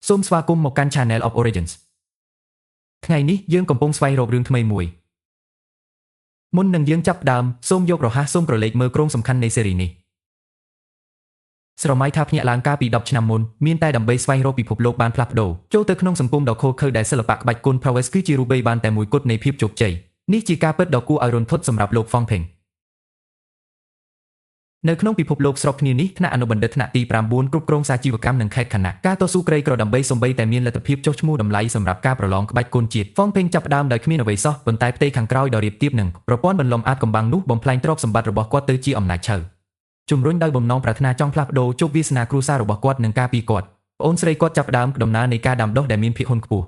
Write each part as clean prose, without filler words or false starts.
សូមស្វាគមន៍មកកាន់ Channel of Origins ថ្ងៃនេះយើងកំពុងស្វែងរករឿងថ្មីមួយមុននឹងយើងចាប់ផ្ដើមសូមយករហ័សសូមក្រឡេកមើលគ្រោងសំខាន់នៃស៊េរីនេះស្រមៃថាភ្ញាក់ឡើងកាលពី10ឆ្នាំមុនមានតែដើម្បីស្វែងរកពិភពលោកបានផ្លាស់ប្ដូរចូលទៅក្នុងសង្គមដ៏ឃោរឃៅដែលសិល្បៈក្បាច់គុន Prowess គឺជារូបីបានតែមួយគត់នៃភាពជោគជ័យនេះជាការពិតដ៏គួរឲ្យរន្ធត់សម្រាប់លោក Fong Peng នៅក្នុងពិភពលោកស្របគ្នានេះថ្នាក់អនុបណ្ឌិតថ្នាក់ទី9គ្រប់គ្រងសាជីវកម្មនិងខេត្តខណៈការតស៊ូក្រីក្រដើម្បីសំបីតែមានលទ្ធភាពចុះឈ្មោះតម្លៃសម្រាប់ការប្រឡងក្បាច់គុនជាតិហ្វុងពេងចាប់ផ្ដើមដោយគ្មានអ្វីសោះប៉ុន្តែផ្ទៃខាងក្រោយដ៏រាបទាបនឹងប្រព័ន្ធបន្លំអាចកំបាំងនោះបំផ្លាញទ្រព្យសម្បត្តិរបស់គាត់ទៅជាអំណាចឆៅជំរុញដោយបំណងប្រាថ្នាចង់ផ្លាស់ប្ដូរជោគវាសនាគ្រួសាររបស់គាត់និងការពីគាត់ប្អូនស្រីគាត់ចាប់ផ្ដើមដំណើរនៃការដាំដុះដែលមានភាគហ៊ុនខ្ពស់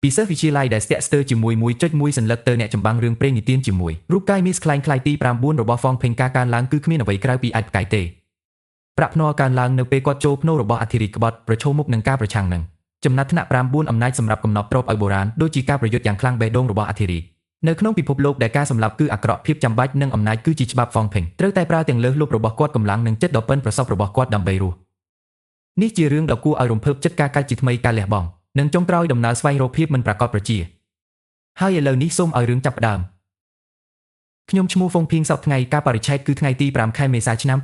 ពីសិស្សវិទ្យាល័យដែលស្ទាក់ស្ទើរជាមួយ1.1សន្លឹកទៅអ្នកចម្បាំងរឿងព្រេងនិទានជាមួយរូបកាយមាសក្លែងក្លាយទី9របស់ហ្វុងភេងការកើនឡើងគឺគ្មានអ្វីក្រៅពីអាចផ្កាយទេប្រាក់ភ្នាល់កើនឡើងនៅពេលគាត់ចូលភ្នូររបស់អធិរាជក្បត់ប្រឈមមុខនឹងការប្រឆាំងនឹងចំណាត់ថ្នាក់9អំណាចសម្រាប់កំណត់ទ្រព្យឲ្យបុរាណដូចជាការប្រយុទ្ធយ៉ាងខ្លាំងបេះដូងរបស់អធិរាជនៅក្នុងពិភពលោកដែលការសម្លាប់គឺអាក្រក់ភាពចាំបាច់និងអំណាចគឺជាច្បាប់ហ្វុងភេងត្រូវតែប្រើទាំងលើសលប់របស់គាត់កម្លាំងនិងចិត្តដ៏ប៉ិនប្រសប់របស់គាត់ដើម្បីរស់នេះជារឿងដ៏គួរឲ្យរំភើបចិត្តការកាច់ជាថ្មីការលះបង់និងចុងក្រោយដំណើរស្វែងរកភាពមិនប្រាកដប្រជាហើយឥឡូវនេះសូមឲ្យរឿងចាប់ផ្ដើមខ្ញុំឈ្មោះហ្វុងភៀងសប្តាហ៍ថ្ងៃការបរិច្ឆេទគឺថ្ងៃទី5ខែមេសាឆ្នាំ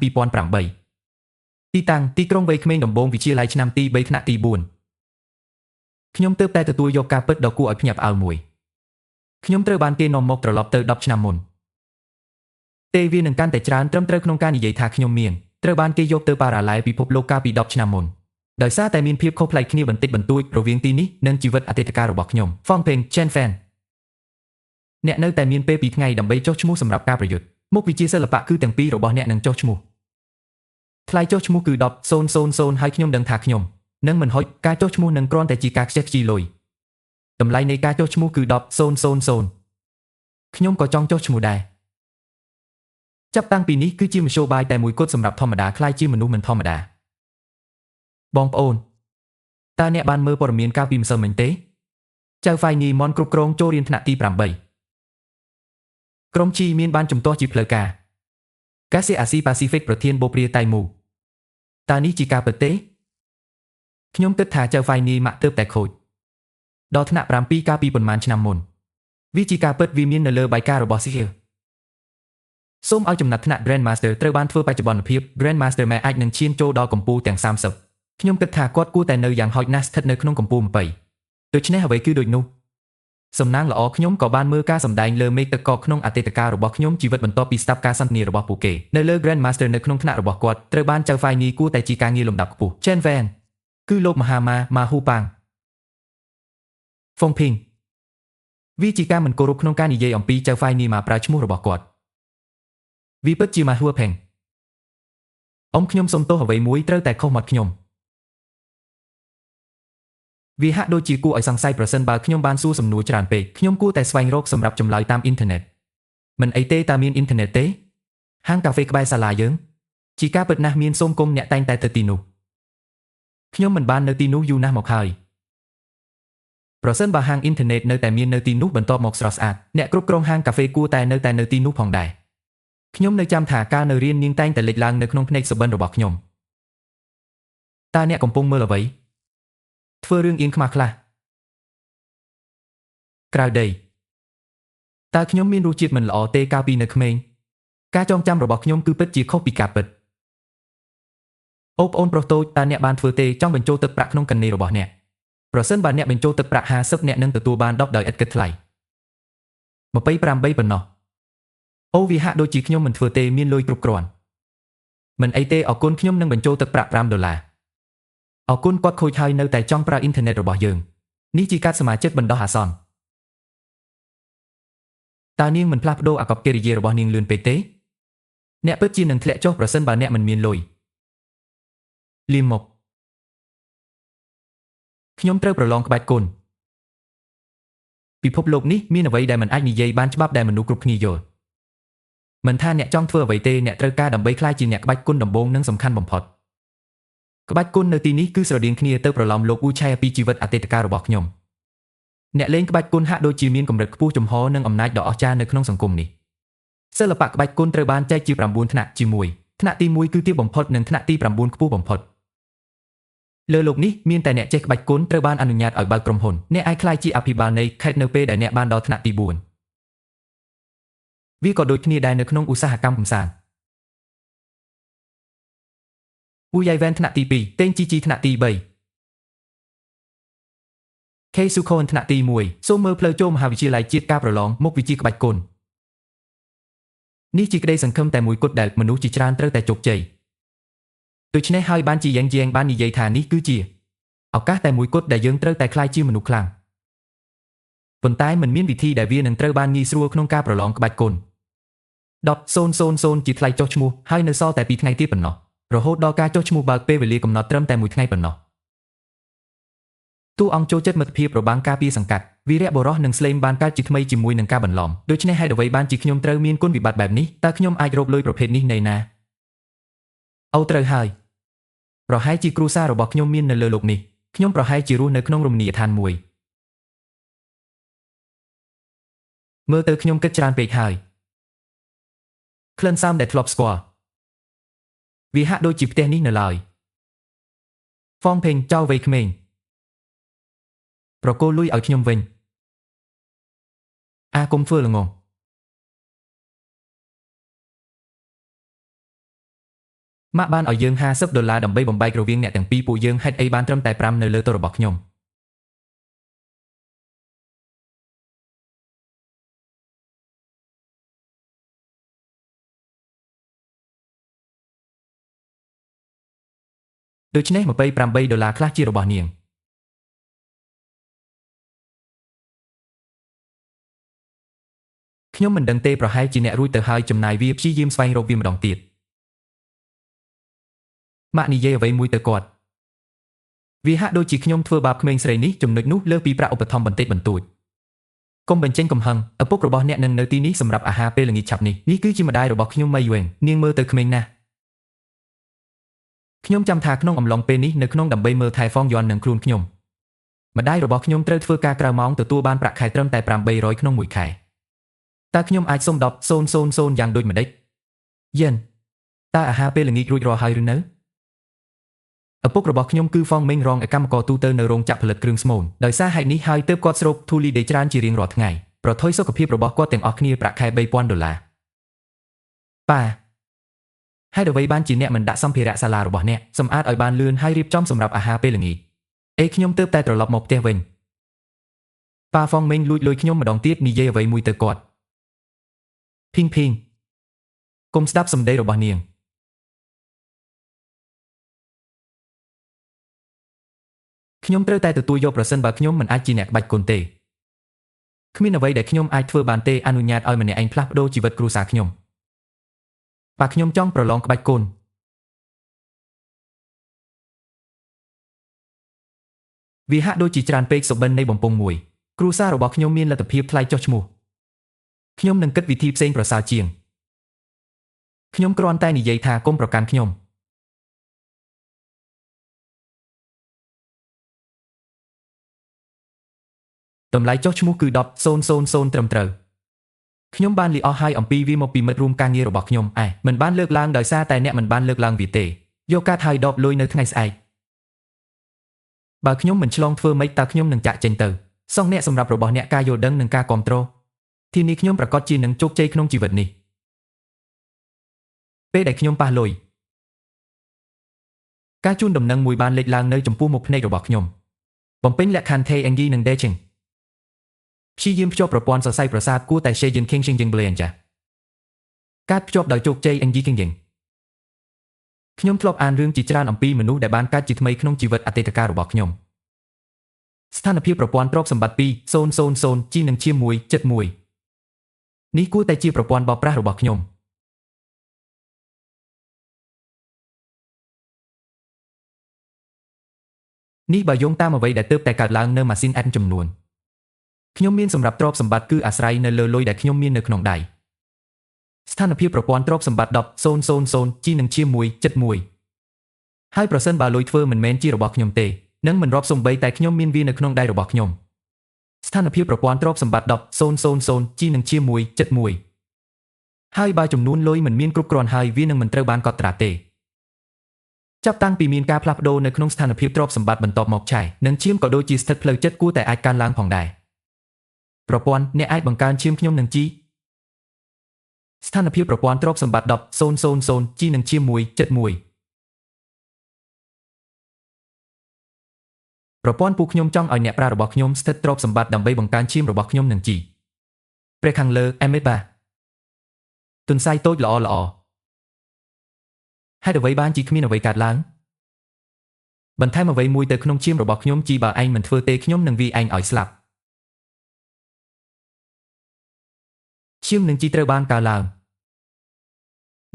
2008ទីតាំងទីក្រុងវ័យក្មេងដំបូងវិទ្យាល័យឆ្នាំទី3ថ្នាក់ទី4ខ្ញុំទើបតែទទួលយកការពិតដ៏គួរឲ្យភ្ញាក់ផ្អើលមួយខ្ញុំត្រូវបានគេនាំមកត្រឡប់ទៅ10ឆ្នាំមុនទេវានឹងកាន់តែច្រើនត្រឹមត្រូវក្នុងការនិយាយថាខ្ញុំមានត្រូវបានគេយកទៅប៉ារ៉ាឡែពិភពលោកកាលពី10ឆ្នាំមុនដោយសារតែមានភាពខុសប្លែកគ្នាបន្តិចបន្តួចរវាងទីនេះនិងជីវិតអតីតកាលរបស់ខ្ញុំ Fong Peng Chen Fan អ្នកនៅតែមានពេល2ថ្ងៃដើម្បីចុះឈ្មោះសម្រាប់ការប្រយុទ្ធមុខវិជ្ជាសិល្បៈគឺទាំងពីររបស់អ្នកនឹងចុះឈ្មោះថ្លៃចុះឈ្មោះគឺ10,000ហើយខ្ញុំដឹងថាខ្ញុំនឹងមិនហុចការចុះឈ្មោះនឹងគ្រាន់តែជាការខ្ជះខ្ជាយលុយតម្លៃនៃការចុះឈ្មោះគឺ10,000ខ្ញុំក៏ចង់ចុះឈ្មោះដែរចាប់តាំងពីនេះគឺជាមធ្យោបាយតែមួយគត់សម្រាប់ធម្មតាក្លាយជាមនុស្សមិនធម្មតាបងប្អូនតើអ្នកបានមើលព័ត៌មានកាលពីម្សិលមិញទេចៅហ្វាយនីមនគ្រប់គ្រងចូលរៀនថ្នាក់ទី8ក្រុមជីមានបានជំទាស់ជាផ្លូវការកាសេអាស៊ីប៉ាស៊ីហ្វិកប្រធានបូព្រាតៃមូតើនេះជាការពិតទេខ្ញុំគិតថាចៅហ្វាយនីម៉ាក់ទើបតែខូចដល់ថ្នាក់7កាលពីប៉ុន្មានឆ្នាំមុនវាជាការពិតវាមាននៅលើបាយការរបស់ស៊ីហៀសូមឲ្យចំណាត់ថ្នាក់ Grandmaster ត្រូវបានធ្វើបច្ចុប្បន្នភាព Grandmaster ម៉ែអាចនឹងឈានចូលដល់កំពូលទាំង30ខ្ញុំគិតថាគាត់គួរតែនៅយ៉ាងហោចណាស់ស្ថិតនៅក្នុងកំពូល20ដូច្នេះអ្វីគឺដូចនោះសំណាងល្អខ្ញុំក៏បានមើលការសម្ដែងលើមេឃទឹកកកក្នុងអតីតកាលរបស់ខ្ញុំជីវិតបន្ទាប់ពីស្ដាប់ការសន្ទនារបស់ពួកគេនៅលើ Grandmaster នៅក្នុងថ្នាក់របស់គាត់ត្រូវបានចៅហ្វាយនីគួរតែជាការងារលំដាប់ខ្ពស់ Chen Van គឺលោកមហាម៉ាម៉ាហ៊ូប៉ាងហ្វុងភីងវាជាការមិនគោរពក្នុងការនិយាយអំពីចៅហ្វាយនីមកប្រើឈ្មោះរបស់គាត់វាពិតជាម៉ាហ៊ូផេងអ៊ំខ្ញុំសុំទោសអ្វីមួយត្រូវតែខុសមាត់ខ្ញុំវាហាក់ដូចជាគួរឲ្យសង្ស័យប្រសិនបើខ្ញុំបានសួរសំណួរច្រើនពេកខ្ញុំគួរតែស្វែងរកសម្រាប់ចម្លើយតាមអ៊ីនធឺណិតមិនអីទេតើមានអ៊ីនធឺណិតទេហាងកាហ្វេក្បែរសាលាយើងជាការពិតណាស់មានសូមគុំអ្នកតែងតែទៅទីនោះខ្ញុំមិនបាននៅទីនោះយូរណាស់មកហើយប្រសិនបើហាងអ៊ីនធឺណិតនៅតែមាននៅទីនោះបន្ទាប់មកស្រស់ស្អាតអ្នកគ្រប់គ្រងហាងកាហ្វេគួរតែនៅតែនៅទីនោះផងដែរខ្ញុំនៅចាំថាកាលនៅរៀននាងតែងតែលេចឡើងនៅក្នុងភ្នែកសុបិនរបស់ខ្ញុំតើអ្នកកំពុងមើលអ្វីធ្វើរឿងអៀនខ្មាស់ខ្លះក្រៅដីតើខ្ញុំមានរសជាតិមិនល្អទេកាលពីនៅក្មេងការចងចាំរបស់ខ្ញុំគឺពិតជាខុសពីការពិតអូប្អូនប្រុសតូចតើអ្នកបានធ្វើទេចង់បញ្ចូលទឹកប្រាក់ក្នុងកណនីរបស់អ្នកប្រសិនបើអ្នកបញ្ចូលទឹកប្រាក់50អ្នកនឹងទទួលបាន10ដោយឥតគិតថ្លៃ28ប៉ុណ្ណោះអូវាហាក់ដូចជាខ្ញុំមិនធ្វើទេមានលុយគ្រប់គ្រាន់មិនអីទេអរគុណខ្ញុំនឹងបញ្ចូលទឹកប្រាក់5ដុល្លារអរគុណគាត់ខូចហើយនៅតែចង់ប្រើអ៊ីនធឺណិតរបស់យើងនេះជាការសមាជិកបណ្ដោះអាសន្នតើនាងមិនផ្លាស់ប្ដូរអាកប្បកិរិយារបស់នាងលឿនពេកទេអ្នកពិតជានឹងធ្លាក់ចុះប្រសិនបើអ្នកមិនមានលុយលីមមកខ្ញុំត្រូវប្រឡងក្បាច់គុណពិភពលោកនេះមានអ្វីដែលមិនអាចនិយាយបានច្បាប់ដែលមនុស្សគ្រប់គ្នាយល់មិនថាអ្នកចង់ធ្វើអ្វីទេអ្នកត្រូវការដើម្បីក្លាយជាអ្នកក្បាច់គុណដំបូងនិងសំខាន់បំផុតក្បាច់គុណនៅទីនេះគឺស្រដៀងគ្នាទៅប្រឡំលោកអ៊ូឆៃពីជីវិតអតីតកាលរបស់ខ្ញុំអ្នកលេងក្បាច់គុណហាក់ដូចជាមានកម្រិតខ្ពស់ចំហនិងអំណាចដ៏អស្ចារ្យនៅក្នុងសង្គមនេះសិល្បៈក្បាច់គុណត្រូវបានចែកជា9ថ្នាក់ជាមួយថ្នាក់ទី1គឺទាបបំផុតនិងថ្នាក់ទី9ខ្ពស់បំផុត លើលោកនេះមានតែអ្នកចេះក្បាច់គុណត្រូវបានអនុញ្ញាតឲ្យបើកក្រុមហ៊ុនអ្នកអាចក្លាយជាអភិបាលនៃខេត្តនៅពេលដែលអ្នកបានដល់ថ្នាក់ទី4វាក៏ដូចគ្នាដែរនៅក្នុងឧស្សាហកម្មកម្សាន្តពូយ៉ៃវ៉ែនថ្នាក់ទី2តេងជីជីថ្នាក់ទី3ខេស៊ូខូនថ្នាក់ទី1សូមមើលផ្លូវចូលមហាវិទ្យាល័យជាតិការប្រឡងមុខវិជ្ជាក្បាច់គុណនេះជាក្តីសង្ឃឹមតែមួយគត់ដែលមនុស្សជាច្រើនត្រូវតែជោគជ័យដូច្នេះហើយបានជាយ៉ាងយ៉ាងបាននិយាយថានេះគឺជាឱកាសតែមួយគត់ដែលយើងត្រូវតែក្លាយជាមនុស្សខ្លាំងប៉ុន្តែមិនមានវិធីដែលវានឹងត្រូវបានងាយស្រួលក្នុងការប្រឡងក្បាច់គុណ10,000ជាថ្លៃចុះឈ្មោះហើយនៅសល់តែ2ថ្ងៃទៀតប៉ុណ្ណោះរហូតដល់ការចុះឈ្មោះបើកពេលវេលាកំណត់ត្រឹមតែមួយថ្ងៃប៉ុណ្ណោះតួអង្គចូលចិត្តមិត្តភាពរបាំងការពារសង្កាត់វីរៈបុរសនិងស្លេមបានកើតជាថ្មីជាមួយនឹងការបន្លំដូច្នេះហេតុអ្វីបានជាខ្ញុំត្រូវមានគុណវិបត្តិបែបនេះតើខ្ញុំអាចរកលុយប្រភេទនេះនៅណាអូត្រូវហើយប្រហែលជាគ្រួសាររបស់ខ្ញុំមាននៅលើលោកនេះខ្ញុំប្រហែលជារស់នៅក្នុងរមណីយដ្ឋានមួយមើលទៅខ្ញុំគិតច្រើនពេកហើយក្លិនសាមដែលធ្លាប់ស្គាល់វាហាក់ដូចជាផ្ទះនេះនៅឡើយហ្វងភេងចៅវ័យក្មេងប្រគល់លុយឲ្យខ្ញុំវិញអាគុំធ្វើល្ងងម៉ាក់បានឲ្យយើង50ដុល្លារដើម្បីបំបែករវាងអ្នកទាំងពីរពួកយើងហេតុអីបានត្រឹមតែ5នៅលើតុរបស់ខ្ញុំដូច្នេះ28ដុល្លារខ្លះជារបស់នាងខ្ញុំមិនដឹងទេប្រហែលជាអ្នករួចទៅហើយចំណាយវាព្យាយាមស្វែងរកវាម្ដងទៀតម៉ាក់និយាយអ្វីមួយទៅគាត់វាហាក់ដូចជាខ្ញុំធ្វើបាបក្មេងស្រីនេះចំណុចនោះលើសពីប្រាក់ឧបត្ថម្ភបន្តិចបន្តួចកុំបញ្ចេញកំហឹងឪពុករបស់អ្នកនឹងនៅទីនេះសម្រាប់អាហារពេលល្ងាចឆាប់នេះនេះគឺជាម្ដាយរបស់ខ្ញុំម៉ៃយូអេងនាងមើលទៅក្មេងណាស់ខ្ញុំចាំថាក្នុងអំឡុងពេលនេះនៅក្នុងដើម្បីមើលថែហ្វងយ័ននិងខ្លួនខ្ញុំម្ដាយរបស់ខ្ញុំត្រូវធ្វើការក្រៅម៉ោងទទួលបានប្រាក់ខែត្រឹមតែ800ក្នុងមួយខែតើខ្ញុំអាចសុំ10,000យ៉ាងដូចម្ដេចយិនតើអាហារពេលល្ងាចរួចរាល់ហើយឬនៅឪពុករបស់ខ្ញុំគឺហ្វងមេងរងកម្មករទូទៅនៅរោងចក្រផលិតគ្រឿងស្មូនដោយសារហេតុនេះហើយទើបគាត់ស្រូបធូលីដីច្រើនជារៀងរាល់ថ្ងៃប្រថុយសុខភាពរបស់គាត់ទាំងអស់គ្នាប្រាក់ខែ3000ដុល្លារប៉ាហេតុអ្វីបានជាអ្នកមិនដាក់សម្ភារៈសាលារបស់អ្នកសម្អាតឲ្យបានលឿនហើយរៀបចំសម្រាប់អាហារពេលល្ងាចអេខ្ញុំទើបតែត្រឡប់មកផ្ទះវិញប៉ាហ្វងមេងលួចលុយខ្ញុំម្ដងទៀតនិយាយអ្វីមួយទៅគាត់ភីងភីងកុំស្ដាប់សម្ដីរបស់នាងខ្ញុំត្រូវតែទទួលយកប្រសិនបើខ្ញុំមិនអាចជាអ្នកក្បាច់គុណទេគ្មានអ្វីដែលខ្ញុំអាចធ្វើបានទេអនុញ្ញាតឲ្យម្នាក់ឯងផ្លាស់ប្ដូរជីវិតគ្រួសារខ្ញុំប៉ាខ្ញុំចង់ប្រឡងក្បាច់គុណវាហាក់ដូចជាច្រើនពេកសុបិននៃបំពង់មួយគ្រួសាររបស់ខ្ញុំមានលទ្ធភាពថ្លៃចុះឈ្មោះខ្ញុំនឹងគិតវិធីផ្សេងប្រសើរជាងខ្ញុំគ្រាន់តែនិយាយថាកុំប្រកាន់ខ្ញុំតម្លៃចុះឈ្មោះគឺ10,000ត្រឹមត្រូវខ្ញុំបានលីអស់ហើយអំពីវាមកពីមិត្តរួមការងាររបស់ខ្ញុំឯមិនបានលើកឡើងដោយសារតែអ្នកមិនបានលើកឡើងវាទេយកកាតហើយដបលុយនៅថ្ងៃស្អែកបើខ្ញុំមិនឆ្លងធ្វើម៉េចតើខ្ញុំនឹងចាក់ចេញទៅសងអ្នកសម្រាប់របស់អ្នកការយល់ដឹងនិងការគាំទ្រទីនេះខ្ញុំប្រកាសជានឹងជោគជ័យក្នុងជីវិតនេះពេលដែលខ្ញុំប៉ះលុយការជូនដំណឹងមួយបានលេចឡើងនៅចំពោះមុខភ្នែករបស់ខ្ញុំបំពេញលក្ខខណ្ឌ TNG និង Decheng ព្យាយាមភ្ជាប់ប្រព័ន្ធសរសៃប្រសាទគួរតែ Shejin King Shing Jing Blianja ការភ្ជាប់ដោយជោគជ័យ NG King Jing ខ្ញុំធ្លាប់អានរឿងជាច្រើនអំពីមនុស្សដែលបានកើតជាថ្មីក្នុងជីវិតអតីតកាលរបស់ខ្ញុំស្ថានភាពប្រព័ន្ធទ្រព្យសម្បត្តិ2,000 G និងជា1.71នេះគួរតែជាប្រព័ន្ធបោកប្រាស់របស់ខ្ញុំនេះបើយោងតាមអ្វីដែលទើបតែកើតឡើងនៅម៉ាស៊ីនអែមចំនួនខ្ញុំមានសម្រាប់ទ្រព្យសម្បត្តិគឺអាស្រ័យនៅលើលុយដែលខ្ញុំមាននៅក្នុងដៃស្ថានភាពប្រព័ន្ធទ្រព្យសម្បត្តិ10,000 G និងជា1.71ហើយប្រសិនបើលុយធ្វើមិនមែនជារបស់ខ្ញុំទេនឹងមិនរាប់សូម្បីតែខ្ញុំមានវានៅក្នុងដៃរបស់ខ្ញុំស្ថានភាពប្រព័ន្ធទ្រព្យសម្បត្តិ10,000 G និងជា1.71ហើយបើចំនួនលុយមិនមានគ្រប់គ្រាន់ហើយវានឹងមិនត្រូវបានកត់ត្រាទេ ចាប់តាំងពីមានការផ្លាស់ប្ដូរនៅក្នុងស្ថានភាពទ្រព្យសម្បត្តិបន្ទាប់មកឆៃនិងឈាមក៏ដូចជាស្ថិតផ្លូវចិត្តគួរតែអាចកើនឡើងផងដែរប្រព័ន្ធអ្នកអាចបង្កើនឈាមខ្ញុំនឹងជីស្ថានភាពប្រព័ន្ធទ្រព្យសម្បត្តិ10,000ជីនិងឈាម1.1ប្រព័ន្ធពួកខ្ញុំចង់ឲ្យអ្នកប្រើរបស់ខ្ញុំស្ថិតទ្រព្យសម្បត្តិដើម្បីបង្កើនឈាមរបស់ខ្ញុំនឹងជីព្រះខាងលើអេមេបាទន្សាយតូចល្អល្អហេតុអ្វីបានជាគ្មានអ្វីកើតឡើងបន្ថែមអ្វីមួយទៅក្នុងឈាមរបស់ខ្ញុំជីបើឯងមិនធ្វើទេខ្ញុំនឹងវាយឯងឲ្យស្លាប់ឈាមនឹងជីត្រូវបានកើនឡើង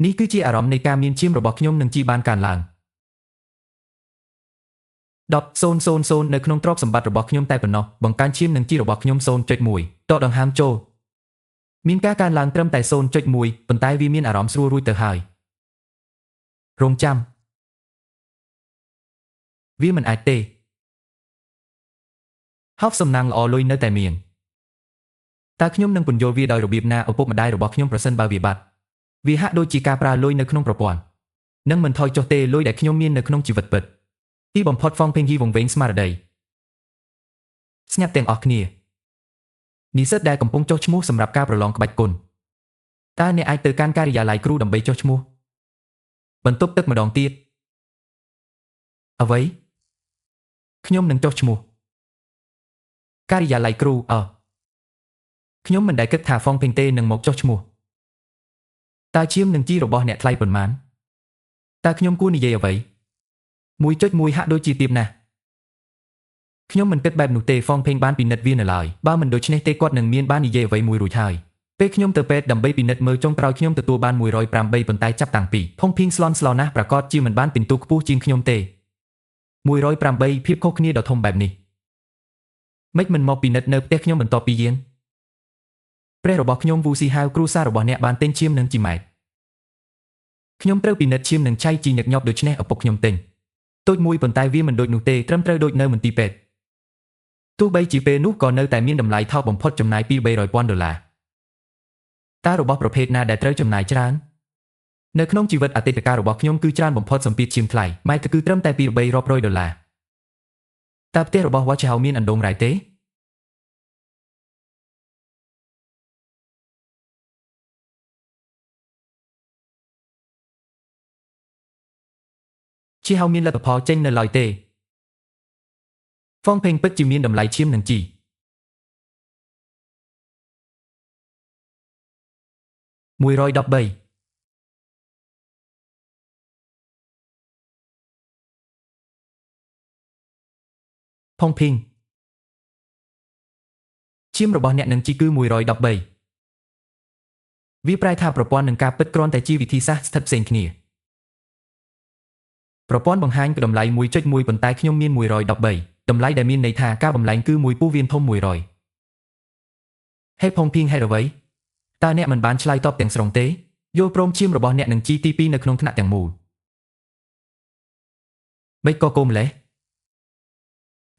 នេះគឺជាអារម្មណ៍នៃការមានឈាមរបស់ខ្ញុំនឹងជីបានកើនឡើង10,000នៅក្នុងទ្រព្យសម្បត្តិរបស់ខ្ញុំតែប៉ុណ្ណោះបង្កើនឈាមនឹងជីរបស់ខ្ញុំ 0.1 តដង្ហើមចូលមានការកើនឡើងត្រឹមតែ 0.1 ប៉ុន្តែវាមានអារម្មណ៍ស្រួលរួចទៅហើយរងចាំវាមិនអាចទេហោបសំណាងល្អលុយនៅតែមានតើខ្ញុំនឹងពន្យល់វាដោយរបៀបណាឪពុកម្ដាយរបស់ខ្ញុំប្រសិនបើវាបាត់វាហាក់ដូចជាការប្រើលុយនៅក្នុងប្រព័ន្ធនឹងមិនថយចុះទេលុយដែលខ្ញុំមាននៅក្នុងជីវិតពិតទីបំផុតហ្វងភេងហ៊ីវង្វេងស្មារតីស្ងាត់ទាំងអស់គ្នានិស្សិតដែលកំពុងចុះឈ្មោះសម្រាប់ការប្រឡងក្បាច់គុណតើអ្នកអាចទៅកាន់ការិយាល័យគ្រូដើម្បីចុះឈ្មោះបន្ទប់ទឹកម្ដងទៀតអ្វីខ្ញុំនឹងចុះឈ្មោះការិយាល័យគ្រូអើខ្ញុំមិនដែលគិតថាហ្វងភេងទេនឹងមកចុះឈ្មោះតើឈាមនឹងជីរបស់អ្នកថ្លៃប៉ុន្មានតើខ្ញុំគួរនិយាយអ្វី 1.1 ហាក់ដូចជាទាបណាស់ខ្ញុំមិនគិតបែបនោះទេហ្វងភេងបានពិនិត្យវានៅឡើយបើមិនដូច្នេះទេគាត់នឹងមានបាននិយាយអ្វីមួយរួចហើយពេលខ្ញុំទៅពេទ្យដើម្បីពិនិត្យមើលចុងក្រោយខ្ញុំទទួលបាន108ប៉ុន្តែចាប់តាំងពីផុងភីងស្លន់ស្លោណាស់ប្រាកដជាមិនបានពិន្ទុខ្ពស់ជាងខ្ញុំទេ108ភាពខុសគ្នាដ៏ធំបែបនេះម៉េចមិនមកពិនិត្យនៅផ្ទះខ្ញុំបន្ទាប់ពីយានព្រះរបស់ខ្ញុំវូស៊ីហៅគ្រួសាររបស់អ្នកបានទិញឈាមនិងជីម៉ែតខ្ញុំត្រូវពិនិត្យឈាមនិងឆៃជីញឹកញាប់ដូច្នេះឪពុកខ្ញុំទិញតូចមួយប៉ុន្តែវាមិនដូចនោះទេត្រឹមត្រូវដូចនៅមន្ទីរពេទ្យទោះបីជាពេលនោះក៏នៅតែមានតម្លៃថោកបំផុតចំណាយពី300,000ដុល្លារតើរបស់ប្រភេទណាដែលត្រូវចំណាយច្រើននៅក្នុងជីវិតអតីតកាលរបស់ខ្ញុំគឺច្រើនបំផុតសម្ពាធឈាមថ្លៃម៉ែត្រគឺត្រឹមតែពី3រាប់រយដុល្លារតើផ្ទះរបស់វ៉ាឆៅមានអណ្ដូងរ៉ែទេជាហៅមានលទ្ធផលចេញនៅឡើយទេហ្វងភេងពិតជាមានតម្លៃឈាមនិងជី113ផុងភីងឈាមរបស់អ្នកនឹងជីគឺ113វាប្រែថាប្រព័ន្ធនឹងការពិតគ្រាន់តែជាវិធីសាស្ត្រស្ថិតផ្សេងគ្នាប្រព័ន្ធបង្ហាញតម្លៃ 1.1 ប៉ុន្តែខ្ញុំមាន113តម្លៃដែលមានន័យថាការបំលែងគឺមួយពោះវៀនធំ100ហេតុផុងភីងហេតុអ្វីតើអ្នកមិនបានឆ្លើយតបទាំងស្រុងទេយល់ព្រមឈាមរបស់អ្នកនឹងជីទី2នៅក្នុងថ្នាក់ទាំងមូលមិនក៏គោម្លេះ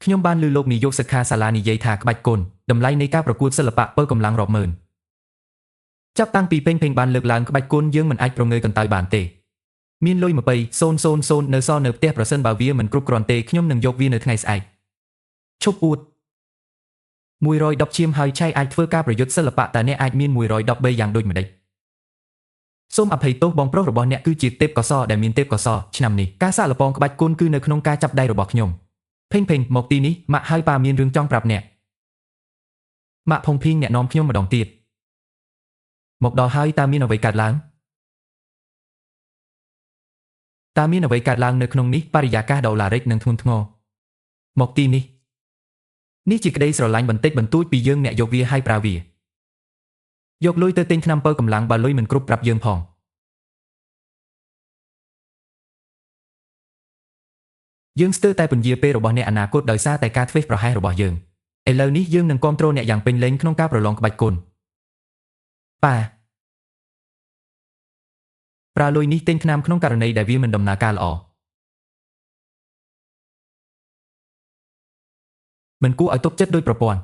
ខ្ញុំបានឮលោកនាយកសិក្ខាសាលានិយាយថាក្បាច់គុណតម្លៃនៃការប្រកួតសិល្បៈពើកម្លាំងរាប់ម៉ឺនចាប់តាំងពីពេញភេងបានលើកឡើងក្បាច់គុណយើងមិនអាចប្រងើយកន្តើយបានទេមានលុយ20,000នៅសល់នៅផ្ទះប្រសិនបើវាមិនគ្រប់គ្រាន់ទេខ្ញុំនឹងយកវានៅថ្ងៃស្អែកឈប់អួត110ឈាមហើយឆៃអាចធ្វើការប្រយុទ្ធសិល្បៈតើអ្នកអាចមាន113យ៉ាងដូចម្តេចសូមអភ័យទោសបងប្រុសរបស់អ្នកគឺជាទេពកោសលដែលមានទេពកោសលឆ្នាំនេះការសាកល្បងក្បាច់គុណគឺនៅក្នុងការចាប់ដៃរបស់ខ្ញុំភេងភេងមកទីនេះម៉ាក់ហើយប៉ាមានរឿងចង់ប្រាប់អ្នកម៉ាក់ផុងភីងអ្នកនាំខ្ញុំម្ដងទៀតមកដល់ហើយតើមានអ្វីកើតឡើងតើមានអ្វីកើតឡើងនៅក្នុងនេះបរិយាកាសដ៏ឡារិកនិងធ្ងន់ធ្ងរមកទីនេះនេះជាក្តីស្រឡាញ់បន្តិចបន្តួចពីយើងអ្នកយកវាហើយប្រើវាយកលុយទៅទិញថ្នាំពើកម្លាំងបើលុយមិនគ្រប់ប្រាប់យើងផងយើងស្ទើរតែពន្យាពេលរបស់អ្នកអនាគតដោយសារតែការធ្វេសប្រហែសរបស់យើងឥឡូវនេះយើងនឹងគាំទ្រអ្នកយ៉ាងពេញលេញក្នុងការប្រឡងក្បាច់គុណប៉ាប្រើលុយនេះទិញថ្នាំក្នុងករណីដែលវាមិនដំណើរការល្អមិនគួរឲ្យទុកចិត្តដោយប្រព័ន្ធ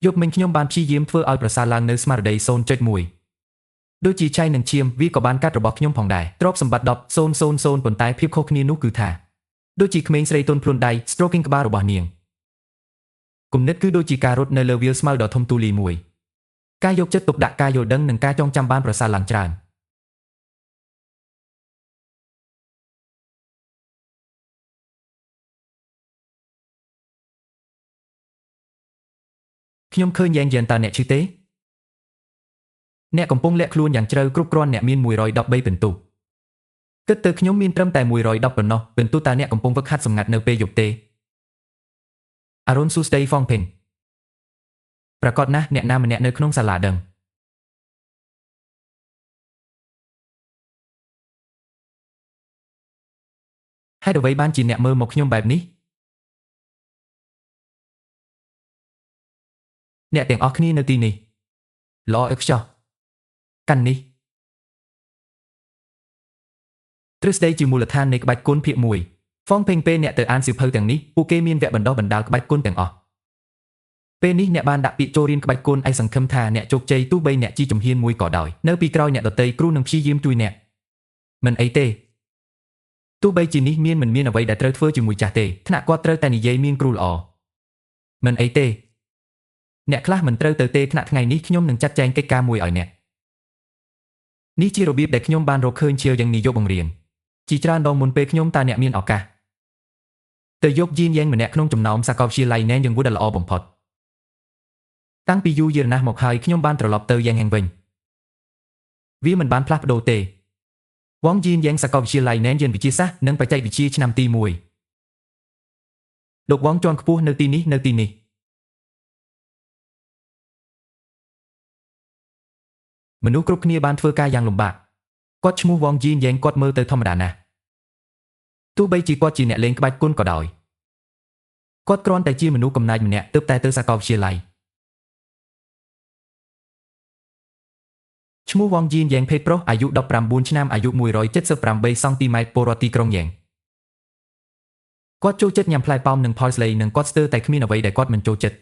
យប់មិញខ្ញុំបានព្យាយាមធ្វើឲ្យប្រសើរឡើងនៅស្មារតី 0.1 ដូចជាឆៃនិងឈាមវាក៏បានកាត់របស់ខ្ញុំផងដែរទ្រព្យសម្បត្តិ10,000ប៉ុន្តែភាពខុសគ្នានោះគឺថាដូចជាក្មេងស្រីទន់ភ្លន់ដៃ stroking ក្បាលរបស់នាងគំនិតគឺដូចជាការរត់នៅលើវាលស្មៅដ៏ធំទូលាយមួយការយកចិត្តទុកដាក់ការយល់ដឹងនិងការចងចាំបានប្រសើរឡើងច្រើនខ្ញុំឃើញយ៉ែងយ៉ែនតើអ្នកឈឺទេអ្នកកំពុងលាក់ខ្លួនយ៉ាងជ្រៅគ្រប់គ្រាន់អ្នកមាន113ពិន្ទុគិតទៅខ្ញុំមានត្រឹមតែ110ប៉ុណ្ណោះពិន្ទុតើអ្នកកំពុងហ្វឹកហាត់សម្ងាត់នៅពេលយប់ទេអរុនសួស្តីហ្វងភេងប្រាកដណាស់អ្នកណាម្នាក់នៅក្នុងសាលាដឹងហេតុអ្វីបានជាអ្នកមើលមកខ្ញុំបែបនេះអ្នកទាំងអស់គ្នានៅទីនេះល្អឥតខ្ចោះកាន់នេះទ្រឹស្ដីជាមូលដ្ឋាននៃក្បាច់គុណភាគ1ហ្វងភេងពេលអ្នកទៅអានសៀវភៅទាំងនេះពួកគេមានវគ្គបណ្ដុះបណ្ដាលក្បាច់គុណទាំងអស់ពេលនេះអ្នកបានដាក់ពាក្យចូលរៀនក្បាច់គុណឯសង្ឃឹមថាអ្នកជោគជ័យទោះបីអ្នកជាជំហានមួយក៏ដោយនៅពីក្រោយអ្នកដទៃគ្រូនឹងព្យាយាមជួយអ្នកមិនអីទេទោះបីជានេះមានមិនមានអ្វីដែលត្រូវធ្វើជាមួយចាស់ទេថ្នាក់គាត់ត្រូវតែនិយាយមានគ្រូល្អមិនអីទេអ្នកខ្លះមិនត្រូវទៅទេថ្នាក់ថ្ងៃនេះខ្ញុំនឹងចាត់ចែងកិច្ចការមួយឲ្យអ្នកនេះជារបៀបដែលខ្ញុំបានរកឃើញជាយ៉ាងនាយកបង្រៀនជាច្រើនដងមុនពេលខ្ញុំតើអ្នកមានឱកាសទៅយកយីនយ៉ែងម្នាក់ក្នុងចំណោមសាកលវិទ្យាល័យណែនយ៉ាងវូដែលល្អបំផុតតាំងពីយូរយារណាស់មកហើយខ្ញុំបានត្រឡប់ទៅយ៉ែងហែងវិញវាមិនបានផ្លាស់ប្ដូរទេវងយីនយ៉ែងសាកលវិទ្យាល័យណែនយិនវិទ្យាសាស្ត្រនិងបច្ចេកវិទ្យាឆ្នាំទី1លោកវងជាន់ខ្ពស់នៅទីនេះនៅទីនេះមនុស្សគ្រប់គ្នាបានធ្វើការយ៉ាងលំបាកគាត់ឈ្មោះវងយីនយ៉ែងគាត់មើលទៅធម្មតាណាស់ទោះបីជាគាត់ជាអ្នកលេងក្បាច់គុណក៏ដោយគាត់គ្រាន់តែជាមនុស្សកំណាចម្នាក់ទើបតែទៅសាកលវិទ្យាល័យឈ្មោះវងយីនយ៉ែងភេទប្រុសអាយុ19ឆ្នាំអាយុ178សង់ទីម៉ែត្រពលរដ្ឋទីក្រុងយ៉ែងគាត់ចូលចិត្តញ៉ាំផ្លែប៉ោមនិងផលស្លៃនិងគាត់ស្ទើរតែគ្មានអ្វីដែលគាត់មិនចូលចិត្ត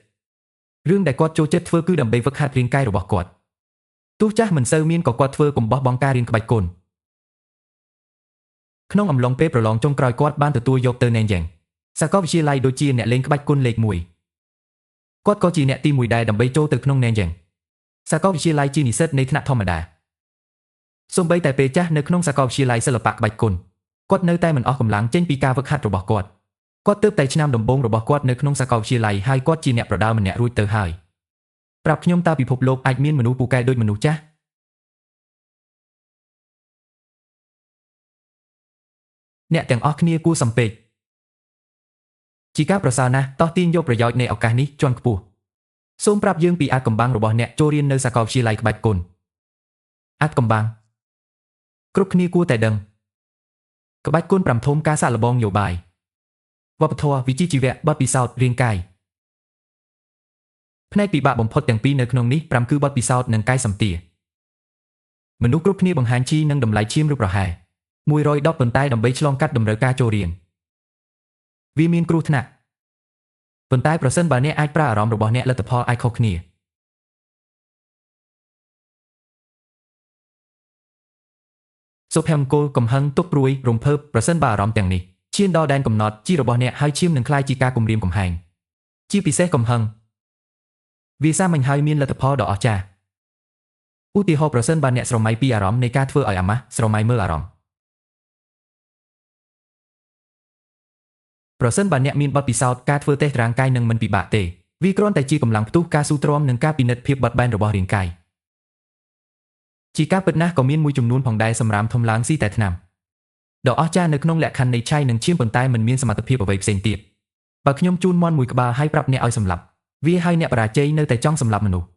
រឿងដែលគាត់ចូលចិត្តធ្វើគឺដើម្បីហ្វឹកហាត់រាងកាយរបស់គាត់ទោះចាស់មិនសូវមានក៏គាត់ធ្វើកុំបោះបង់ការរៀនក្បាច់គុណក្នុងអំឡុងពេលប្រឡងចុងក្រោយគាត់បានទទួលយកទៅណែនយ៉ាងសាកលវិទ្យាល័យដូចជាអ្នកលេងក្បាច់គុណលេខ1គាត់ក៏ជាអ្នកទី1ដែរដើម្បីចូលទៅក្នុងណែនយ៉ាងសាកលវិទ្យាល័យជានិស្សិតនៃថ្នាក់ធម្មតាសូម្បីតែពេលចាស់នៅក្នុងសាកលវិទ្យាល័យសិល្បៈក្បាច់គុណគាត់នៅតែមិនអស់កម្លាំងចេញពីការហ្វឹកហាត់របស់គាត់គាត់ទើបតែឆ្នាំដំបូងរបស់គាត់នៅក្នុងសាកលវិទ្យាល័យហើយគាត់ជាអ្នកប្រដាល់ម្នាក់រួចទៅហើយប្រាប់ខ្ញុំតើពិភពលោកអាចមានមនុស្សពូកែដូចមនុស្សចាស់អ្នកទាំងអស់គ្នាគួរសំពេចជាការប្រសើរណាស់តោះទាញយកប្រយោជន៍នៃឱកាសនេះជាន់ខ្ពស់សូមប្រាប់យើងពីអាថ៌កំបាំងរបស់អ្នកចូលរៀននៅសាកលវិទ្យាល័យក្បាច់គុណអាថ៌កំបាំងគ្រប់គ្នាគួរតែដឹងក្បាច់គុណ5ធំការសាកល្បងនយោបាយវប្បធម៌វិជ្ជាជីវៈបទពិសោធន៍រាងកាយផ្នែកពិបាកបំផុតទាំងពីរនៅក្នុងនេះ5គឺបទពិសោធន៍និងកាយសម្ទាមនុស្សគ្រប់គ្នាបង្ហាញជីនិងតម្លៃឈាមឬប្រហែល110ប៉ុន្តែដើម្បីឆ្លងកាត់តម្រូវការចូលរៀនវាមានគ្រោះថ្នាក់ប៉ុន្តែប្រសិនបើអ្នកអាចប្រើអារម្មណ៍របស់អ្នកលទ្ធផលអាចខុសគ្នាសុភមង្គលកំហឹងទុក្ខព្រួយរំភើបប្រសិនបើអារម្មណ៍ទាំងនេះឈានដល់ដែនកំណត់ជារបស់អ្នកហើយឈាមនឹងក្លាយជាការគំរាមកំហែងជាពិសេសកំហឹងវាសាមញ្ញហើយមានលទ្ធផលដ៏អស្ចារ្យឧទាហរណ៍ប្រសិនបើអ្នកស្រមៃពីអារម្មណ៍នៃការធ្វើឲ្យអាម៉ាស់ស្រមៃមើលអារម្មណ៍ប្រសិនបើអ្នកមានបទពិសោធន៍ការធ្វើតេស្តរាងកាយនឹងមិនពិបាកទេវាគ្រាន់តែជាកម្លាំងផ្ទុះការស៊ូទ្រាំនិងការពិនិត្យភាពបត់បែនរបស់រាងកាយជាការពិតណាស់ក៏មានមួយចំនួនផងដែរសម្រាមធំឡើងស៊ីតែថ្នាំដ៏អស្ចារ្យនៅក្នុងលក្ខខណ្ឌនៃឆៃនិងឈាមប៉ុន្តែមិនមានសមត្ថភាពអ្វីផ្សេងទៀតបើខ្ញុំជូនមាន់មួយក្បាលហើយប្រាប់អ្នកឲ្យសម្លាប់វាហើយអ្នកបរាជ័យនៅតែចង់សម្លាប់មនុស្ស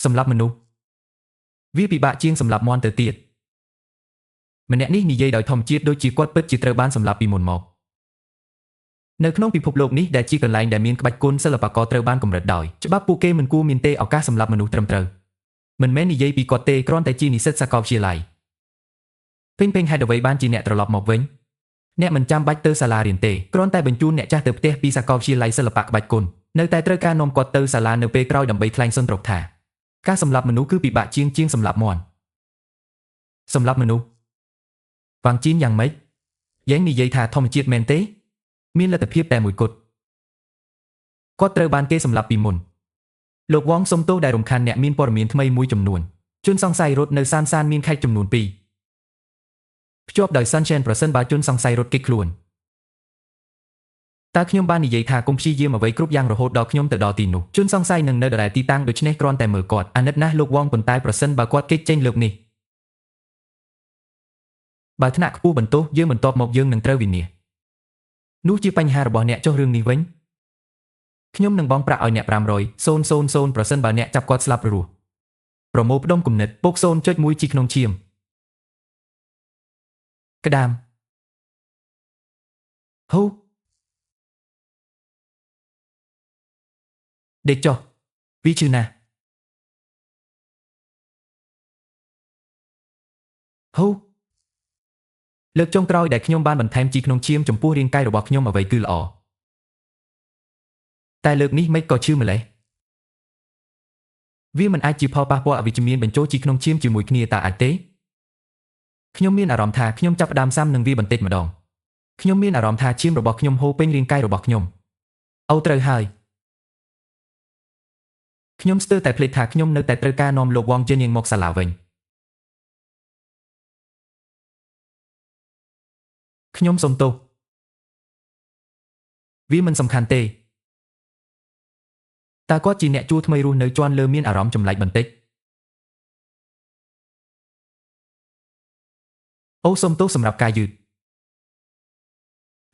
សម្លាប់មនុស្សវាពិបាកជាងសម្លាប់មាន់ទៅទៀតម្នាក់នេះនិយាយដោយធម្មជាតិដូចជាគាត់ពិតជាត្រូវបានសម្លាប់ពីមុនមកនៅក្នុងពិភពលោកនេះដែលជាកន្លែងដែលមានក្បាច់គុណសិល្បករត្រូវបានកម្រិតដោយច្បាប់ពួកគេមិនគួរមានទេឱកាសសម្លាប់មនុស្សត្រឹមត្រូវមិនមែននិយាយពីគាត់ទេគ្រាន់តែជានិស្សិតសាកលវិទ្យាល័យពេញហេតុអ្វីបានជាអ្នកត្រឡប់មកវិញអ្នកមិនចាំបាច់ទៅសាលារៀនទេគ្រាន់តែបញ្ជូនអ្នកចាស់ទៅផ្ទះពីសាកលវិទ្យាល័យសិល្បៈក្បាច់គុណនៅតែត្រូវការនាំគាត់ទៅសាលានៅពេលក្រោយដើម្បីថ្លែងសុន្ទរកថាការសម្លាប់មនុស្សគឺពិបាកជាងសម្លាប់មាន់ សម្រាប់មនុស្សវ៉ាងជីនយ៉ាងម៉េចយ៉ាងនិយាយថាធម្មជាតិមែនទេមានលទ្ធភាពតែមួយគត់គាត់ត្រូវបានគេសម្លាប់ពីមុនលោកវ៉ងសុំទោសដែលរំខានអ្នកមានព័ត៌មានថ្មីមួយចំនួនជនសង្ស័យរត់នៅសានសានមានខេត្តចំនួន2ភ្ជាប់ដោយ Sunshine ប្រសិនបើជនសង្ស័យរត់គេចខ្លួនតើខ្ញុំបាននិយាយថាកុំព្យាយាមអ្វីគ្រប់យ៉ាងរហូតដល់ខ្ញុំទៅដល់ទីនោះជនសង្ស័យនឹងនៅដដែលទីតាំងដូច្នេះគ្រាន់តែមើលគាត់អាណិតណាស់លោកវ៉ងប៉ុន្តែប្រសិនបើគាត់គេចចេញលើកនេះបើថ្នាក់ខ្ពស់បន្ទោសយើងបន្ទាប់មកយើងនឹងត្រូវវិនាសនោះជាបញ្ហារបស់អ្នកចុះរឿងនេះវិញខ្ញុំនឹងបង់ប្រាក់ឲ្យអ្នក500 000ប្រសិនបើអ្នកចាប់គាត់ស្លាប់រស់ប្រមូលផ្ដុំគំនិតពុក 0.1 ជីក្នុងឈាមក្តាមហ៊ូដេកចុះវាឈឺណាស់ហ៊ូលើកចុងក្រោយដែលខ្ញុំបានបន្ថែមជីក្នុងឈាមចំពោះរាងកាយរបស់ខ្ញុំអ្វីគឺល្អតែលើកនេះមិនក៏ឈឺម្លេះវាមិនអាចជាផលប៉ះពាល់អវិជ្ជមានបញ្ចូលជីក្នុងឈាមជាមួយគ្នាតើអាចទេខ្ញុំមានអារម្មណ៍ថាខ្ញុំចាប់ផ្ដើមសាំនឹងវាបន្តិចម្ដងខ្ញុំមានអារម្មណ៍ថាឈាមរបស់ខ្ញុំហូរពេញរាងកាយរបស់ខ្ញុំអូត្រូវហើយខ្ញុំស្ទើរតែភ្លេចថាខ្ញុំនៅតែត្រូវការនាំលោកវ៉ងជៀនៀងមកសាលាវិញខ្ញុំសូមទោសវាមិនសំខាន់ទេតើគាត់ជាអ្នកជួលថ្មីរស់នៅជាន់លើមានអារម្មណ៍ចម្លែកបន្តិចអូសូមទោសសម្រាប់ការយឺត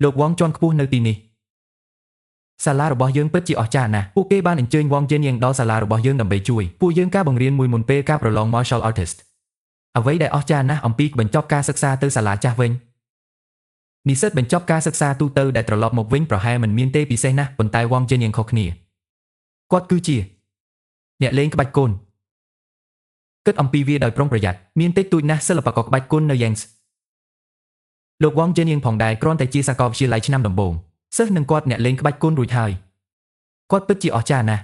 លោកវ៉ងជាន់ខ្ពស់នៅទីនេះសាលារបស់យើងពិតជាអស្ចារ្យណាស់ពួកគេបានអញ្ជើញវ៉ងជៀនៀងដល់សាលារបស់យើងដើម្បីជួយពួកយើងការបង្រៀនមួយមុនពេលការប្រឡង Martial Artist អ្វីដែលអស្ចារ្យណាស់អំពីបញ្ចប់ការសិក្សាទៅសាលាចាស់វិញនិស្សិតបញ្ចប់ការសិក្សាទូទៅដែលត្រឡប់មកវិញប្រហែលមិនមានទេពិសេសណាស់ប៉ុន្តែវ៉ងជៀនៀងខុសគ្នាគាត់គឺជាអ្នកលេងក្បាច់គុនគិតអំពីវាដោយប្រុងប្រយ័ត្នមានតិចតួចណាស់សិល្បករក្បាច់គុននៅ Yangs លោកវ៉ងជៀនៀងផងដែរគ្រាន់តែជាសាកលវិទ្យាល័យឆ្នាំដំបូងសិស្សនឹងគាត់អ្នកលេងក្បាច់គុនរួចហើយគាត់ពិតជាអស្ចារ្យណាស់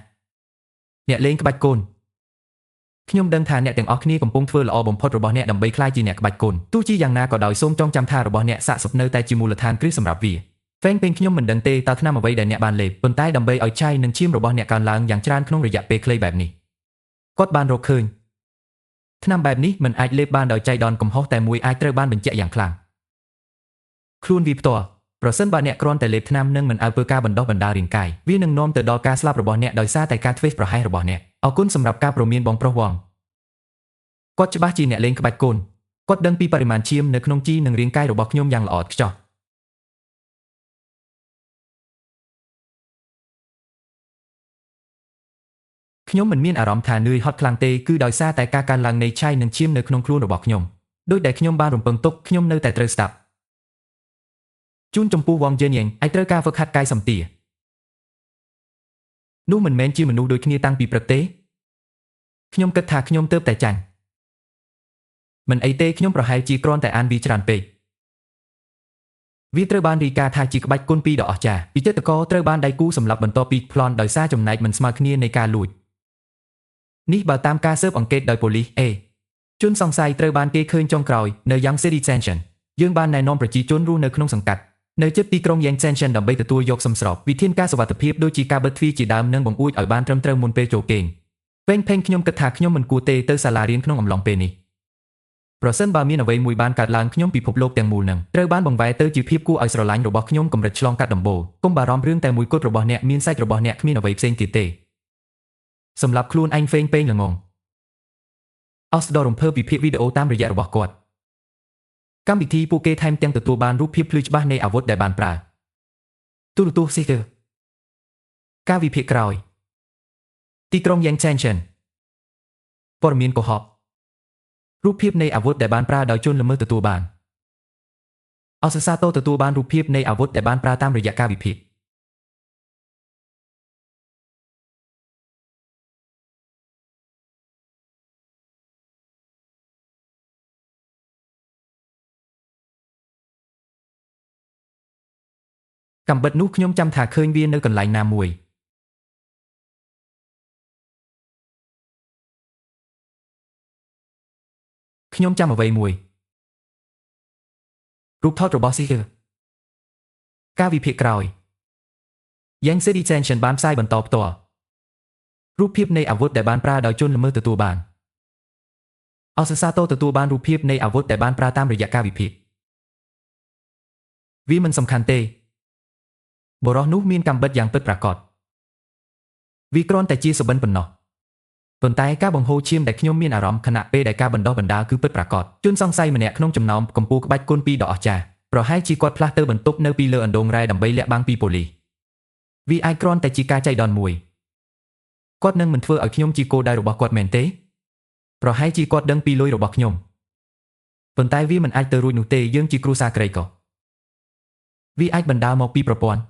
អ្នកលេងក្បាច់គុនខ្ញុំដឹងថាអ្នកទាំងអស់គ្នាកំពុងធ្វើល្អបំផុតរបស់អ្នកដើម្បីក្លាយជាអ្នកក្បាច់គុនទោះជាយ៉ាងណាក៏ដោយសូមចងចាំថារបស់អ្នកសាកសពនៅតែជាមូលដ្ឋានគ្រឹះសម្រាប់វាហ្វេងពេងខ្ញុំមិនដឹងទេតើថ្នាំអ្វីដែលអ្នកបានលេបប៉ុន្តែដើម្បីឲ្យឆៃនិងឈាមរបស់អ្នកកើនឡើងយ៉ាងច្រើនក្នុងរយៈពេលខ្លីបែបនេះគាត់បានរកឃើញថ្នាំបែបនេះមិនអាចលេបបានដោយចៃដន្យកំហុសតែមួយអាចត្រូវបានបញ្ជាក់យ៉ាងខ្លាំងខ្លួនវាផ្ទាល់ប្រសិនបើអ្នកគ្រាន់តែលេបថ្នាំនិងមិនអើពើការបណ្ដុះបណ្ដាលរាងកាយវានឹងនាំទៅដល់ការស្លាប់របស់អ្នកដោយសារតែការធ្វេសប្រហែសរបស់អ្នកអរគុណសម្រាប់ការព្រមានបងប្រុសវ៉ងគាត់ច្បាស់ជាអ្នកលេងក្បាច់គុនគាត់ដឹងពីបរិមាណឈាមនៅក្នុងជីនិងរាងកាយរបស់ខ្ញុំយ៉ាងល្អឥតខ្ចោះខ្ញុំមិនមានអារម្មណ៍ថានឿយហត់ខ្លាំងទេគឺដោយសារតែការកើនឡើងនៃឆៃនិងឈាមនៅក្នុងខ្លួនរបស់ខ្ញុំដោយដែលខ្ញុំបានរំពឹងទុកខ្ញុំនៅតែត្រូវស្ដាប់ជូនចំពោះវ៉ងជៀនៀងឯត្រូវការហ្វឹកហាត់កាយសម្ទានោះមិនមែនជាមនុស្សដូចគ្នាតាំងពីព្រឹកទេខ្ញុំគិតថាខ្ញុំទើបតែចាញ់មិនអីទេខ្ញុំប្រហែលជាគ្រាន់តែអានវាច្រើនពេកវាត្រូវបានរាយការណ៍ថាជាក្បាច់គុណពីរដ៏អស្ចារ្យពិចិត្រករត្រូវបានដៃគូសម្លាប់បន្ទាប់ពីប្លន់ដោយសារចំណែកមិនស្មើគ្នានៃការលួចនេះបើតាមការស៊ើបអង្កេតដោយប៉ូលីសជនសង្ស័យត្រូវបានគេឃើញចុងក្រោយនៅ Yang City Station យើងបានណែនាំប្រជាជនរស់នៅក្នុងសង្កាត់នៅជិតទីក្រុង Yang Station ដើម្បីទទួលយកសំស្របវិធានការសុវត្ថិភាពដូចជាការបិទទ្វារជាដើមនិងបង្អួចឲ្យបានត្រឹមត្រូវមុនពេលចូលគេងពេងខ្ញុំគិតថាខ្ញុំមិនគួរទេទៅសាលារៀនក្នុងអំឡុងពេលនេះប្រសិនបើមានអ្វីមួយបានកើតឡើងខ្ញុំពិភពលោកទាំងមូលនឹងត្រូវបានបង្វែរទៅជាភាពគួរឲ្យស្រឡាញ់របស់ខ្ញុំកម្រិតឆ្លងកាត់ដំបូលកុំបារម្ភរឿងតែមួយគត់របស់អ្នកមានសាច់របស់អ្នកគ្មានអ្វីផ្សេងទៀតទេសម្រាប់ខ្លួនឯងហ្វេងពេងល្ងងអស្ដ៏រំភើបវិភាគវីដេអូតាមរយៈរបស់គាត់កម្មវិធីពួកគេថែមទាំងទទួលបានរូបភាពភ្លឺច្បាស់នៃអាវុធដែលបានប្រើទូរទស្សន៍ស៊ីគើការវិភាគក្រោយទីក្រុង Yang Station ព័ត៌មានកុហករូបភាពនៃអាវុធដែលបានប្រើដោយជនល្មើសទទួលបានអសសាតូទទួលបានរូបភាពនៃអាវុធដែលបានប្រើតាមរយៈការវិភាគ កាំបិតនោះខ្ញុំចាំថាឃើញវានៅកន្លែងណាមួយ ខ្ញុំចាំអ្វីមួយរូបថតរបស់ស៊ីការវិភាគក្រោយ Yang City Tension បានផ្សាយបន្តផ្ទាល់រូបភាពនៃអាវុធដែលបានប្រើដោយជនល្មើសទទួលបានអសសាតូទទួលបានរូបភាពនៃអាវុធដែលបានប្រើតាមរយៈការវិភាគវាមិនសំខាន់ទេបុរសនោះមានកាំបិតយ៉ាងពិតប្រាកដវាគ្រាន់តែជាសុបិនប៉ុណ្ណោះប៉ុន្តែការបង្ហូរឈាមដែលខ្ញុំមានអារម្មណ៍ខណៈពេលដែលការបណ្ដោះបណ្ដាលគឺពិតប្រាកដជនសង្ស័យម្នាក់ក្នុងចំណោមកម្ពូលក្បាច់គុណពីរដ៏អស្ចារ្យប្រហែលជាគាត់ផ្លាស់ទៅបន្ទប់នៅពីលើអណ្ដូងរ៉ែដើម្បីលាក់បាំងពីប៉ូលីសវាអាចគ្រាន់តែជាការចៃដន្យមួយគាត់នឹងមិនធ្វើឲ្យខ្ញុំជាគោលដៅរបស់គាត់មែនទេប្រហែលជាគាត់ដឹងពីលុយរបស់ខ្ញុំប៉ុន្តែវាមិនអាចទៅរួចនោះទេយើងជាគ្រួសារក្រីក្រវាអាចបណ្ដាលមកពីប្រព័ន្ធ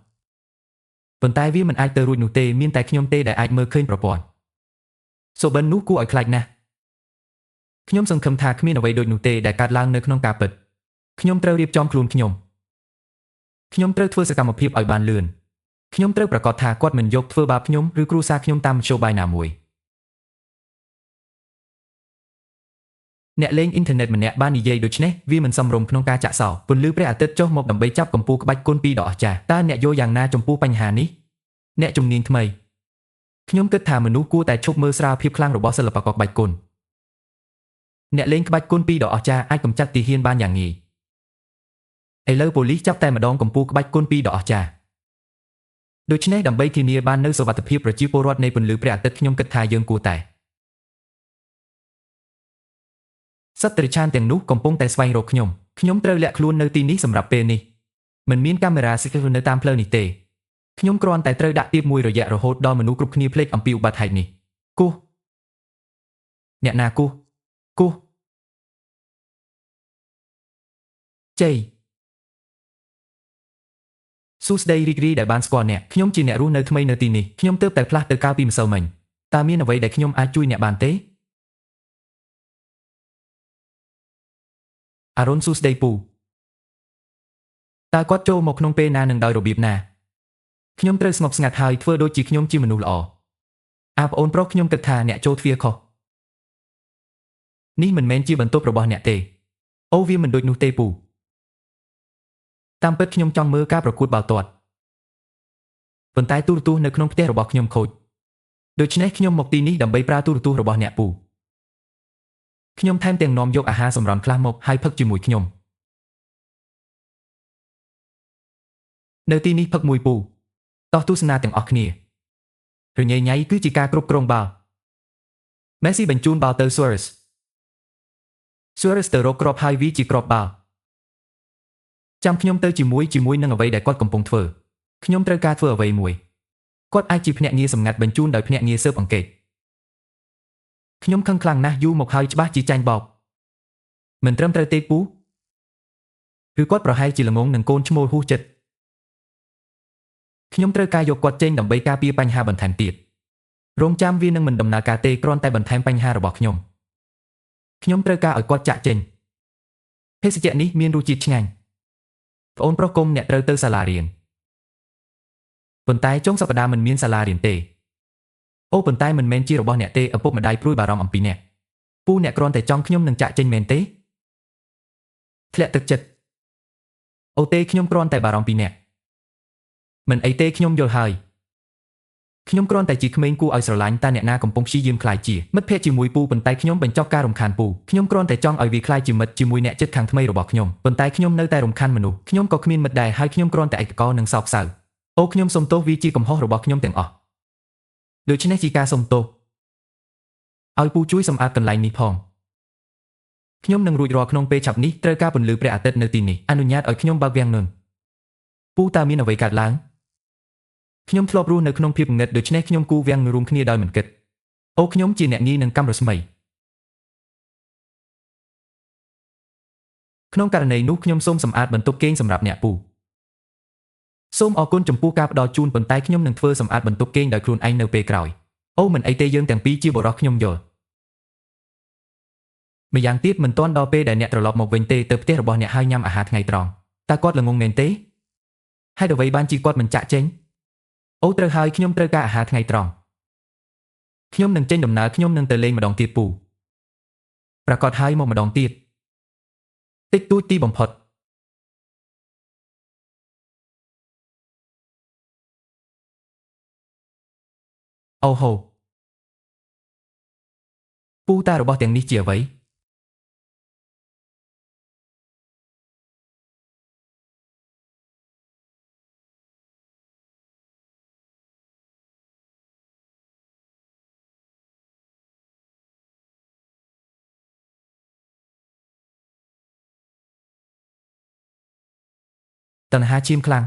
ប៉ុន្តែវាមិនអាចទៅរួចនោះទេមានតែខ្ញុំទេដែលអាចមើលឃើញប្រព័ន្ធសុបិននោះគួរឲ្យខ្លាចណាស់ខ្ញុំសង្ឃឹមថាគ្មានអ្វីដូចនោះទេដែលកើតឡើងនៅក្នុងការពិតខ្ញុំត្រូវរៀបចំខ្លួនខ្ញុំខ្ញុំត្រូវធ្វើសកម្មភាពឲ្យបានលឿនខ្ញុំត្រូវប្រកាសថាគាត់មិនយកធ្វើបាបខ្ញុំឬគ្រួសារខ្ញុំតាមមធ្យោបាយណាមួយអ្នកលេងអ៊ីនធឺណិតម្នាក់បាននិយាយដូចនេះវាមិនសមរម្យក្នុងការចាក់សោពន្លឺព្រះអាទិត្យចុះមកដើម្បីចាប់កម្ពូលក្បាច់គុណពីរដ៏អស្ចារ្យតើអ្នកយល់យ៉ាងណាចំពោះបញ្ហានេះអ្នកជំនាញថ្មីខ្ញុំគិតថាមនុស្សគួរតែឈប់មើលស្រាលភាពខ្លាំងរបស់សិល្បករក្បាច់គុណអ្នកលេងក្បាច់គុណពីរដ៏អស្ចារ្យអាចកម្ចាត់ទាហានបានយ៉ាងងាយឥឡូវប៉ូលីសចាប់តែម្ដងកម្ពូលក្បាច់គុណពីរដ៏អស្ចារ្យដូច្នេះដើម្បីធានាបាននូវសុវត្ថិភាពប្រជាពលរដ្ឋនៃពន្លឺព្រះអាទិត្យខ្ញុំគិតថាយើងគួរតែសត្វតិរច្ឆានទាំងនោះកំពុងតែស្វែងរកខ្ញុំខ្ញុំត្រូវលាក់ខ្លួននៅទីនេះសម្រាប់ពេលនេះមិនមានកាមេរ៉ា CCTV នៅតាមផ្លូវនេះទេខ្ញុំគ្រាន់តែត្រូវដាក់ទៀបមួយរយៈរហូតដល់មនុស្សគ្រប់គ្នាភ្លេចអំពីឧបទ្ទហេតុនេះគោះអ្នកណាគោះគោះជ័យសួស្តីរីករាយដែលបានស្គាល់អ្នកខ្ញុំជាអ្នករស់នៅថ្មីនៅទីនេះខ្ញុំទើបតែផ្លាស់ទៅកាលពីម្សិលមិញតើមានអ្វីដែលខ្ញុំអាចជួយអ្នកបានទេអារុនសួស្តីពូតើគាត់ចូលមកក្នុងពេលណានឹងដោយរបៀបណាខ្ញុំត្រូវស្ងប់ស្ងាត់ហើយធ្វើដូចជាខ្ញុំជាមនុស្សល្អអាប្អូនប្រុសខ្ញុំគិតថាអ្នកចូលទ្វារខុសនេះមិនមែនជាបន្ទប់របស់អ្នកទេអូវាមិនដូចនោះទេពូតាមពិតខ្ញុំចង់មើលការប្រកួតបាល់ទាត់ប៉ុន្តែទូរទស្សន៍នៅក្នុងផ្ទះរបស់ខ្ញុំខូចដូច្នេះខ្ញុំមកទីនេះដើម្បីប្រើទូរទស្សន៍របស់អ្នកពូខ្ញុំថែមទាំងនាំយកអាហារសម្រន់ខ្លះមកហើយផឹកជាមួយខ្ញុំនៅទីនេះផឹកមួយពូតោះទស្សនាទាំងអស់គ្នារញ៉េញ៉ៃគឺជាការគ្រប់គ្រងបាល់មេស៊ីបញ្ជូនបាល់ទៅ Suarez Suarez ទៅរកគ្រាប់ហើយវាជាគ្រាប់បាល់ចាំខ្ញុំទៅជាមួយនឹងអ្វីដែលគាត់កំពុងធ្វើខ្ញុំត្រូវការធ្វើអ្វីមួយគាត់អាចជាភ្នាក់ងារសម្ងាត់បញ្ជូនដោយភ្នាក់ងារស៊ើបអង្កេតខ្ញុំខឹងខ្លាំងណាស់យូរមកហើយច្បាស់ជាចាញ់បោកមិនត្រឹមត្រូវទេពូគឺគាត់ប្រហែលជាល្ងងនឹងកូនឈ្មោលហ៊ូចិត្តខ្ញុំត្រូវការយកគាត់ចេញដើម្បីការពារបញ្ហាបន្ថែមទៀតរងចាំវានឹងមិនដំណើរការទេគ្រាន់តែបន្ថែមបញ្ហារបស់ខ្ញុំខ្ញុំត្រូវការឲ្យគាត់ចាក់ចេញភេសជ្ជៈនេះមានរសជាតិឆ្ងាញ់ប្អូនប្រុសគុំអ្នកត្រូវទៅសាលារៀនប៉ុន្តែចុងសប្តាហ៍មិនមានសាលារៀនទេអូប៉ុន្តែមិនមែនជារបស់អ្នកទេឪពុកម្ដាយព្រួយបារម្ភអំពីអ្នកពូអ្នកគ្រាន់តែចង់ខ្ញុំនឹងចាក់ចេញមែនទេធ្លាក់ទឹកចិត្តអូទេខ្ញុំគ្រាន់តែបារម្ភពីអ្នកមិនអីទេខ្ញុំយល់ហើយខ្ញុំគ្រាន់តែជាក្មេងគួរឲ្យស្រឡាញ់តើអ្នកណាកំពុងព្យាយាមក្លាយជាមិត្តភក្តិជាមួយពូប៉ុន្តែខ្ញុំបញ្ចប់ការរំខានពូខ្ញុំគ្រាន់តែចង់ឲ្យវាក្លាយជាមិត្តជាមួយអ្នកជិតខាងថ្មីរបស់ខ្ញុំប៉ុន្តែខ្ញុំនៅតែរំខានមនុស្សខ្ញុំក៏គ្មានមិត្តដែរហើយខ្ញុំគ្រាន់តែឯកោនិងសោកសៅអូខ្ញុំសុំទោសវាជាកំហុសរបស់ខ្ញុំទាំងអស់ដូច្នេះជាការសុំទោសឲ្យពូជួយសម្អាតកន្លែងនេះផងខ្ញុំនឹងរួចរាល់ក្នុងពេលឆាប់នេះត្រូវការពន្លឺព្រះអាទិត្យនៅទីនេះអនុញ្ញាតឲ្យខ្ញុំបើកវាំងននពូតើមានអ្វីកើតឡើងខ្ញុំធ្លាប់រស់នៅក្នុងភាពងងឹតដូច្នេះខ្ញុំគូវាំងរួមគ្នាដោយមិនគិតអូខ្ញុំជាអ្នកងាយនឹងកាំរស្មីក្នុងករណីនោះខ្ញុំសូមសម្អាតបន្ទប់គេងសម្រាប់អ្នកពូសូមអរគុណចំពោះការផ្ដល់ជូនប៉ុន្តែខ្ញុំនឹងធ្វើសម្អាតបន្ទប់គេងដោយខ្លួនឯងនៅពេលក្រោយអូមិនអីទេយើងទាំងពីរជាបុរសខ្ញុំយល់ម្យ៉ាងទៀតមិនទាន់ដល់ពេលដែលអ្នកត្រឡប់មកវិញទេទៅផ្ទះរបស់អ្នកហើយញ៉ាំអាហារថ្ងៃត្រង់តើគាត់ល្ងងមែនទេហេតុអ្វីបានជាគាត់មិនចាក់ចេញអូត្រូវហើយខ្ញុំត្រូវការអាហារថ្ងៃត្រង់ខ្ញុំនឹងចេញដំណើរខ្ញុំនឹងទៅលេងម្ដងទៀតពូ ប្រកាសហើយមកម្ដងទៀតតិចតួចទីបំផុតអូហូពូតារបស់ទាំងនេះជាអ្វីតណ្ហាឈាមខ្លាំង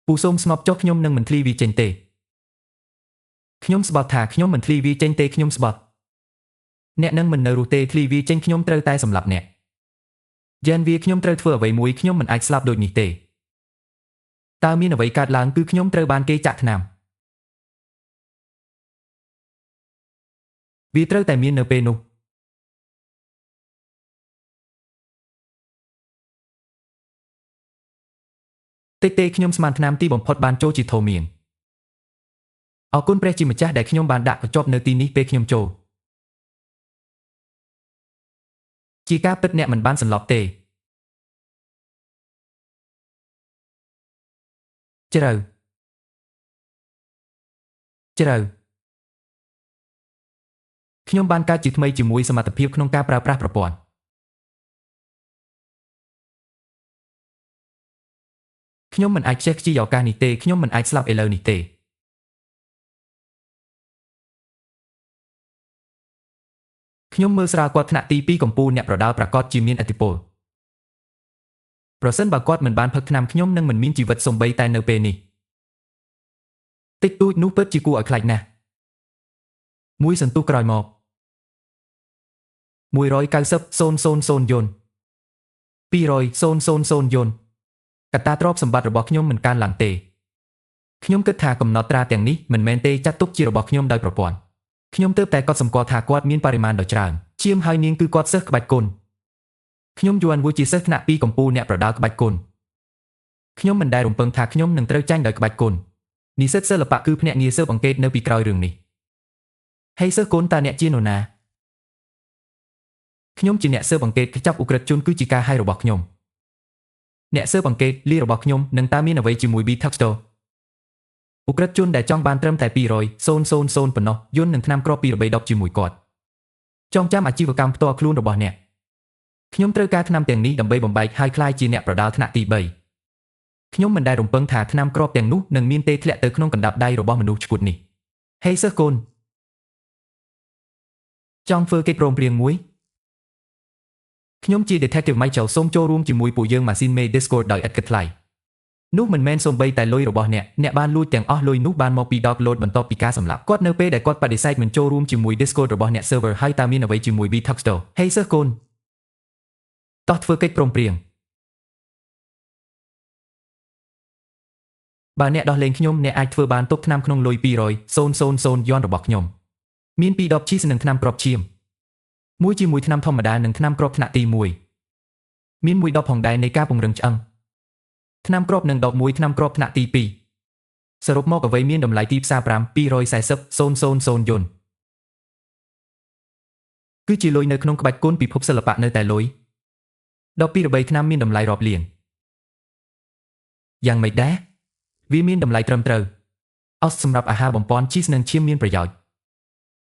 ពូសូមស្ងប់ចុះខ្ញុំនឹងមិនធ្លីវាចេញទេខ្ញុំស្បត់ថាខ្ញុំមិនធ្លីវាចេញទេខ្ញុំស្បត់អ្នកនឹងមិននៅរស់ទេធ្លីវាចេញខ្ញុំត្រូវតែសម្លាប់អ្នកយ៉ែនវាខ្ញុំត្រូវធ្វើអ្វីមួយខ្ញុំមិនអាចស្លាប់ដូចនេះទេតើមានអ្វីកើតឡើងគឺខ្ញុំត្រូវបានគេចាក់ថ្នាំវាត្រូវតែមាននៅពេលនោះតិចទេខ្ញុំស្មានថ្នាំទីបំផុតបានចូលជាធូមៀងអរគុណព្រះជាម្ចាស់ដែលខ្ញុំបានដាក់កញ្ចប់នៅទីនេះពេលខ្ញុំចូលជាការពិតអ្នកមិនបានសន្លប់ទេជ្រៅជ្រៅខ្ញុំបានកើតជាថ្មីជាមួយសមត្ថភាពក្នុងការប្រើប្រាស់ប្រព័ន្ធខ្ញុំមិនអាចខ្ជះខ្ជាយឱកាសនេះទេខ្ញុំមិនអាចស្លាប់ឥឡូវនេះទេខ្ញុំមើលស្រាលគាត់ថ្នាក់ទី2កំពូលអ្នកប្រដាល់ប្រាកដជាមានឥទ្ធិពលប្រសិនបើគាត់មិនបានផឹកថ្នាំខ្ញុំនឹងមិនមានជីវិតសូម្បីតែនៅពេលនេះតិចតួចនោះពិតជាគួរឲ្យខ្លាចណាស់មួយសន្ទុះក្រោយមក190,000យុន200,000យុនកត្តាទ្រព្យសម្បត្តិរបស់ខ្ញុំមិនកើនឡើងទេខ្ញុំគិតថាកំណត់ត្រាទាំងនេះមិនមែនទេចាត់ទុកជារបស់ខ្ញុំដោយប្រព័ន្ធខ្ញុំទើបតែកត់សម្គាល់ថាគាត់មានបរិមាណដ៏ច្រើនឈាមហើយនាងគឺគាត់សិស្សក្បាច់គុណខ្ញុំយួនវូជាសិស្សថ្នាក់2កំពូលអ្នកប្រដាល់ក្បាច់គុណខ្ញុំមិនដែលរំពឹងថាខ្ញុំនឹងត្រូវចាញ់ដោយក្បាច់គុណនិស្សិតសិល្បៈគឺភ្នាក់ងារស៊ើបអង្កេតនៅពីក្រោយរឿងនេះហេសិស្សគុណតើអ្នកជានរណាខ្ញុំជាអ្នកស៊ើបអង្កេតចាប់ឧក្រិដ្ឋជនគឺជាការហៅរបស់ខ្ញុំអ្នកស៊ើបអង្កេតលីរបស់ខ្ញុំនឹងតើមានអ្វីជាមួយ B Tuxto ឧក្រិដ្ឋជនដែលចង់បានត្រឹមតែ200,000ប៉ុណ្ណោះយន្តនឹងថ្នាំគ្រាប់2 3 10ជាមួយគាត់ចងចាំអាជីវកម្មផ្ទាល់ខ្លួនរបស់អ្នកខ្ញុំត្រូវការថ្នាំទាំងនេះដើម្បីបំបែកហើយក្លាយជាអ្នកប្រដាល់ថ្នាក់ទី3ខ្ញុំមិនដែលរំពឹងថាថ្នាំគ្រាប់ទាំងនោះនឹងមានទេធ្លាក់ទៅក្នុងកណ្ដាប់ដៃរបស់មនុស្សឈួតនេះហេសិស្សកូនចង់ធ្វើកិច្ចព្រមព្រៀងមួយខ្ញុំជា Detective Michael សូមចូលរួមជាមួយពួកយើងម៉ាស៊ីនមេ Discord ដោយឥតគិតថ្លៃនោះមិនមែនសូម្បីតែលុយរបស់អ្នកអ្នកបានលួចទាំងអស់លុយនោះបានមកពី Download បន្ទាប់ពីការសម្លាប់គាត់នៅពេលដែលគាត់បដិសេធមិនចូលរួមជាមួយ Discord របស់អ្នក server ហើយតើមានអ្វីជាមួយ B Tuxto ហេសិស្សកូនតោះធ្វើកិច្ចព្រមព្រៀងបើអ្នកដោះលែងខ្ញុំអ្នកអាចធ្វើបានទុកថ្នាំក្នុងលុយ200,000យន់របស់ខ្ញុំមាន2ដបឈីសនិងថ្នាំគ្រាប់ឈាមមួយជាមួយថ្នាំធម្មតានិងថ្នាំគ្រាប់ថ្នាក់ទី1មានមួយដបផងដែរនៃការពង្រឹងឆ្អឹងថ្នាំគ្រាប់និងដបមួយថ្នាំគ្រាប់ថ្នាក់ទី2សរុបមកអ្វីមានតម្លៃទីផ្សារ5 240,000យុនគឺជាលុយនៅក្នុងក្បាច់គុណពិភពសិល្បៈនៅតែលុយ12 3ថ្នាំមានតម្លៃរាប់លានយ៉ាងម៉េចដែរវាមានតម្លៃត្រឹមត្រូវអស់សម្រាប់អាហារបំពន់ជីសនិងឈាមមានប្រយោជន៍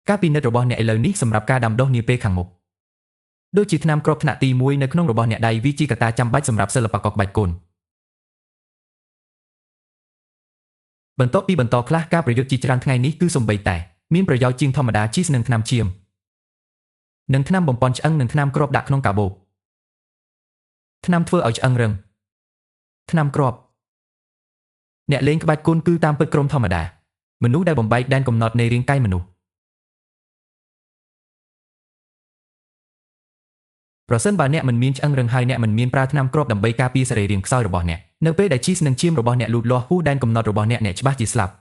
ការពិនិត្យរបស់អ្នកឥឡូវនេះសម្រាប់ការដាំដុះនាពេលខាងមុខដូចជាថ្នាំគ្រាប់ថ្នាក់ទី1នៅក្នុងរបស់អ្នកដៃវាជាកត្តាចាំបាច់សម្រាប់សិល្បករក្បាច់គុណបន្ទាប់ពីបន្តខ្លះការប្រយុទ្ធជាច្រើនថ្ងៃនេះគឺសំបីតែមានប្រយោជន៍ជាងធម្មតាជីសនិងថ្នាំឈាមនិងថ្នាំបំពន់ឆ្អឹងនិងថ្នាំគ្រាប់ដាក់ក្នុងកាបូបថ្នាំធ្វើឲ្យឆ្អឹងរឹងថ្នាំគ្រាប់អ្នកលេងក្បាច់គុណគឺតាមពិតក្រុមធម្មតាមនុស្សដែលបំបែកដែនកំណត់នៃរាងកាយមនុស្សប្រសិនបើអ្នកមិនមានឆ្អឹងរឹងហើយអ្នកមិនមានប្រើថ្នាំគ្រាប់ដើម្បីការពារសរីរាង្គខ្សោយរបស់អ្នកនៅពេលដែលជីសនិងឈាមរបស់អ្នកលូតលាស់ហួសដែនកំណត់របស់អ្នកអ្នកច្បាស់ជាស្លាប់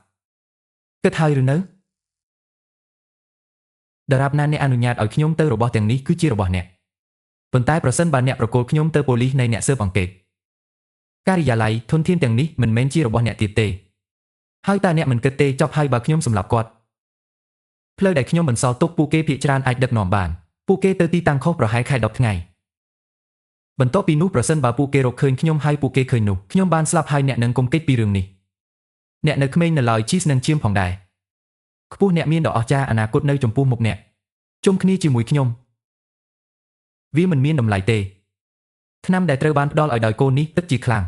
គិតហើយឬនៅដរាបណាអ្នកអនុញ្ញាតឲ្យខ្ញុំទៅរបស់ទាំងនេះគឺជារបស់អ្នកប៉ុន្តែប្រសិនបើអ្នកប្រគល់ខ្ញុំទៅប៉ូលីសនៃអ្នកស៊ើបអង្កេតការិយាល័យធនធានទាំងនេះមិនមែនជារបស់អ្នកទៀតទេហើយតើអ្នកមិនគិតទេចប់ហើយបើខ្ញុំសម្លាប់គាត់ ផ្លូវដែលខ្ញុំបន្សល់ទុកពួកគេភាគច្រើនអាចដឹកនាំបានពួកគេទៅទីតាំងខុសប្រហែលខែ10ថ្ងៃបន្ទាប់ពីនោះប្រសិនបើពួកគេរកឃើញខ្ញុំហើយពួកគេឃើញនោះខ្ញុំបានស្លាប់ហើយអ្នកនឹងកុំគេចពីរឿងនេះអ្នកនៅក្មេងនៅឡើយជីសនឹងឈាមផងដែរខ្ពស់អ្នកមានដ៏អស្ចារ្យអនាគតនៅចំពោះមុខអ្នកជុំគ្នាជាមួយខ្ញុំវាមិនមានតម្លៃទេថ្នាំដែលត្រូវបានផ្ដល់ឲ្យដោយកូននេះទឹកជាខ្លាំង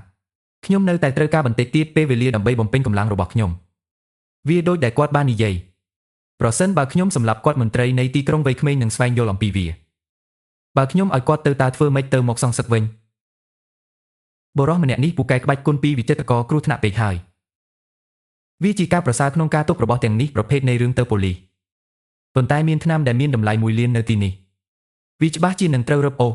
ខ្ញុំនៅតែត្រូវការបន្តិចទៀតពេលវេលាដើម្បីបំពេញកម្លាំងរបស់ខ្ញុំវាដូចដែលគាត់បាននិយាយប្រសិនបើខ្ញុំសម្លាប់គាត់មន្ត្រីនៃទីក្រុងវ័យក្មេងនឹងស្វែងយល់អំពីវាបើខ្ញុំឲ្យគាត់ទៅតើធ្វើម៉េចទៅមកសងសឹកវិញបុរសម្នាក់នេះពូកែក្បាច់គុណពីវិចិត្រករគ្រោះថ្នាក់ពេកហើយវាជាការប្រសើរក្នុងការទុករបស់ទាំងនេះប្រភេទនៃរឿងទៅប៉ូលីសប៉ុន្តែមានថ្នាំដែលមានតម្លៃ1លាននៅទីនេះវាច្បាស់ជានឹងត្រូវរឹបអូស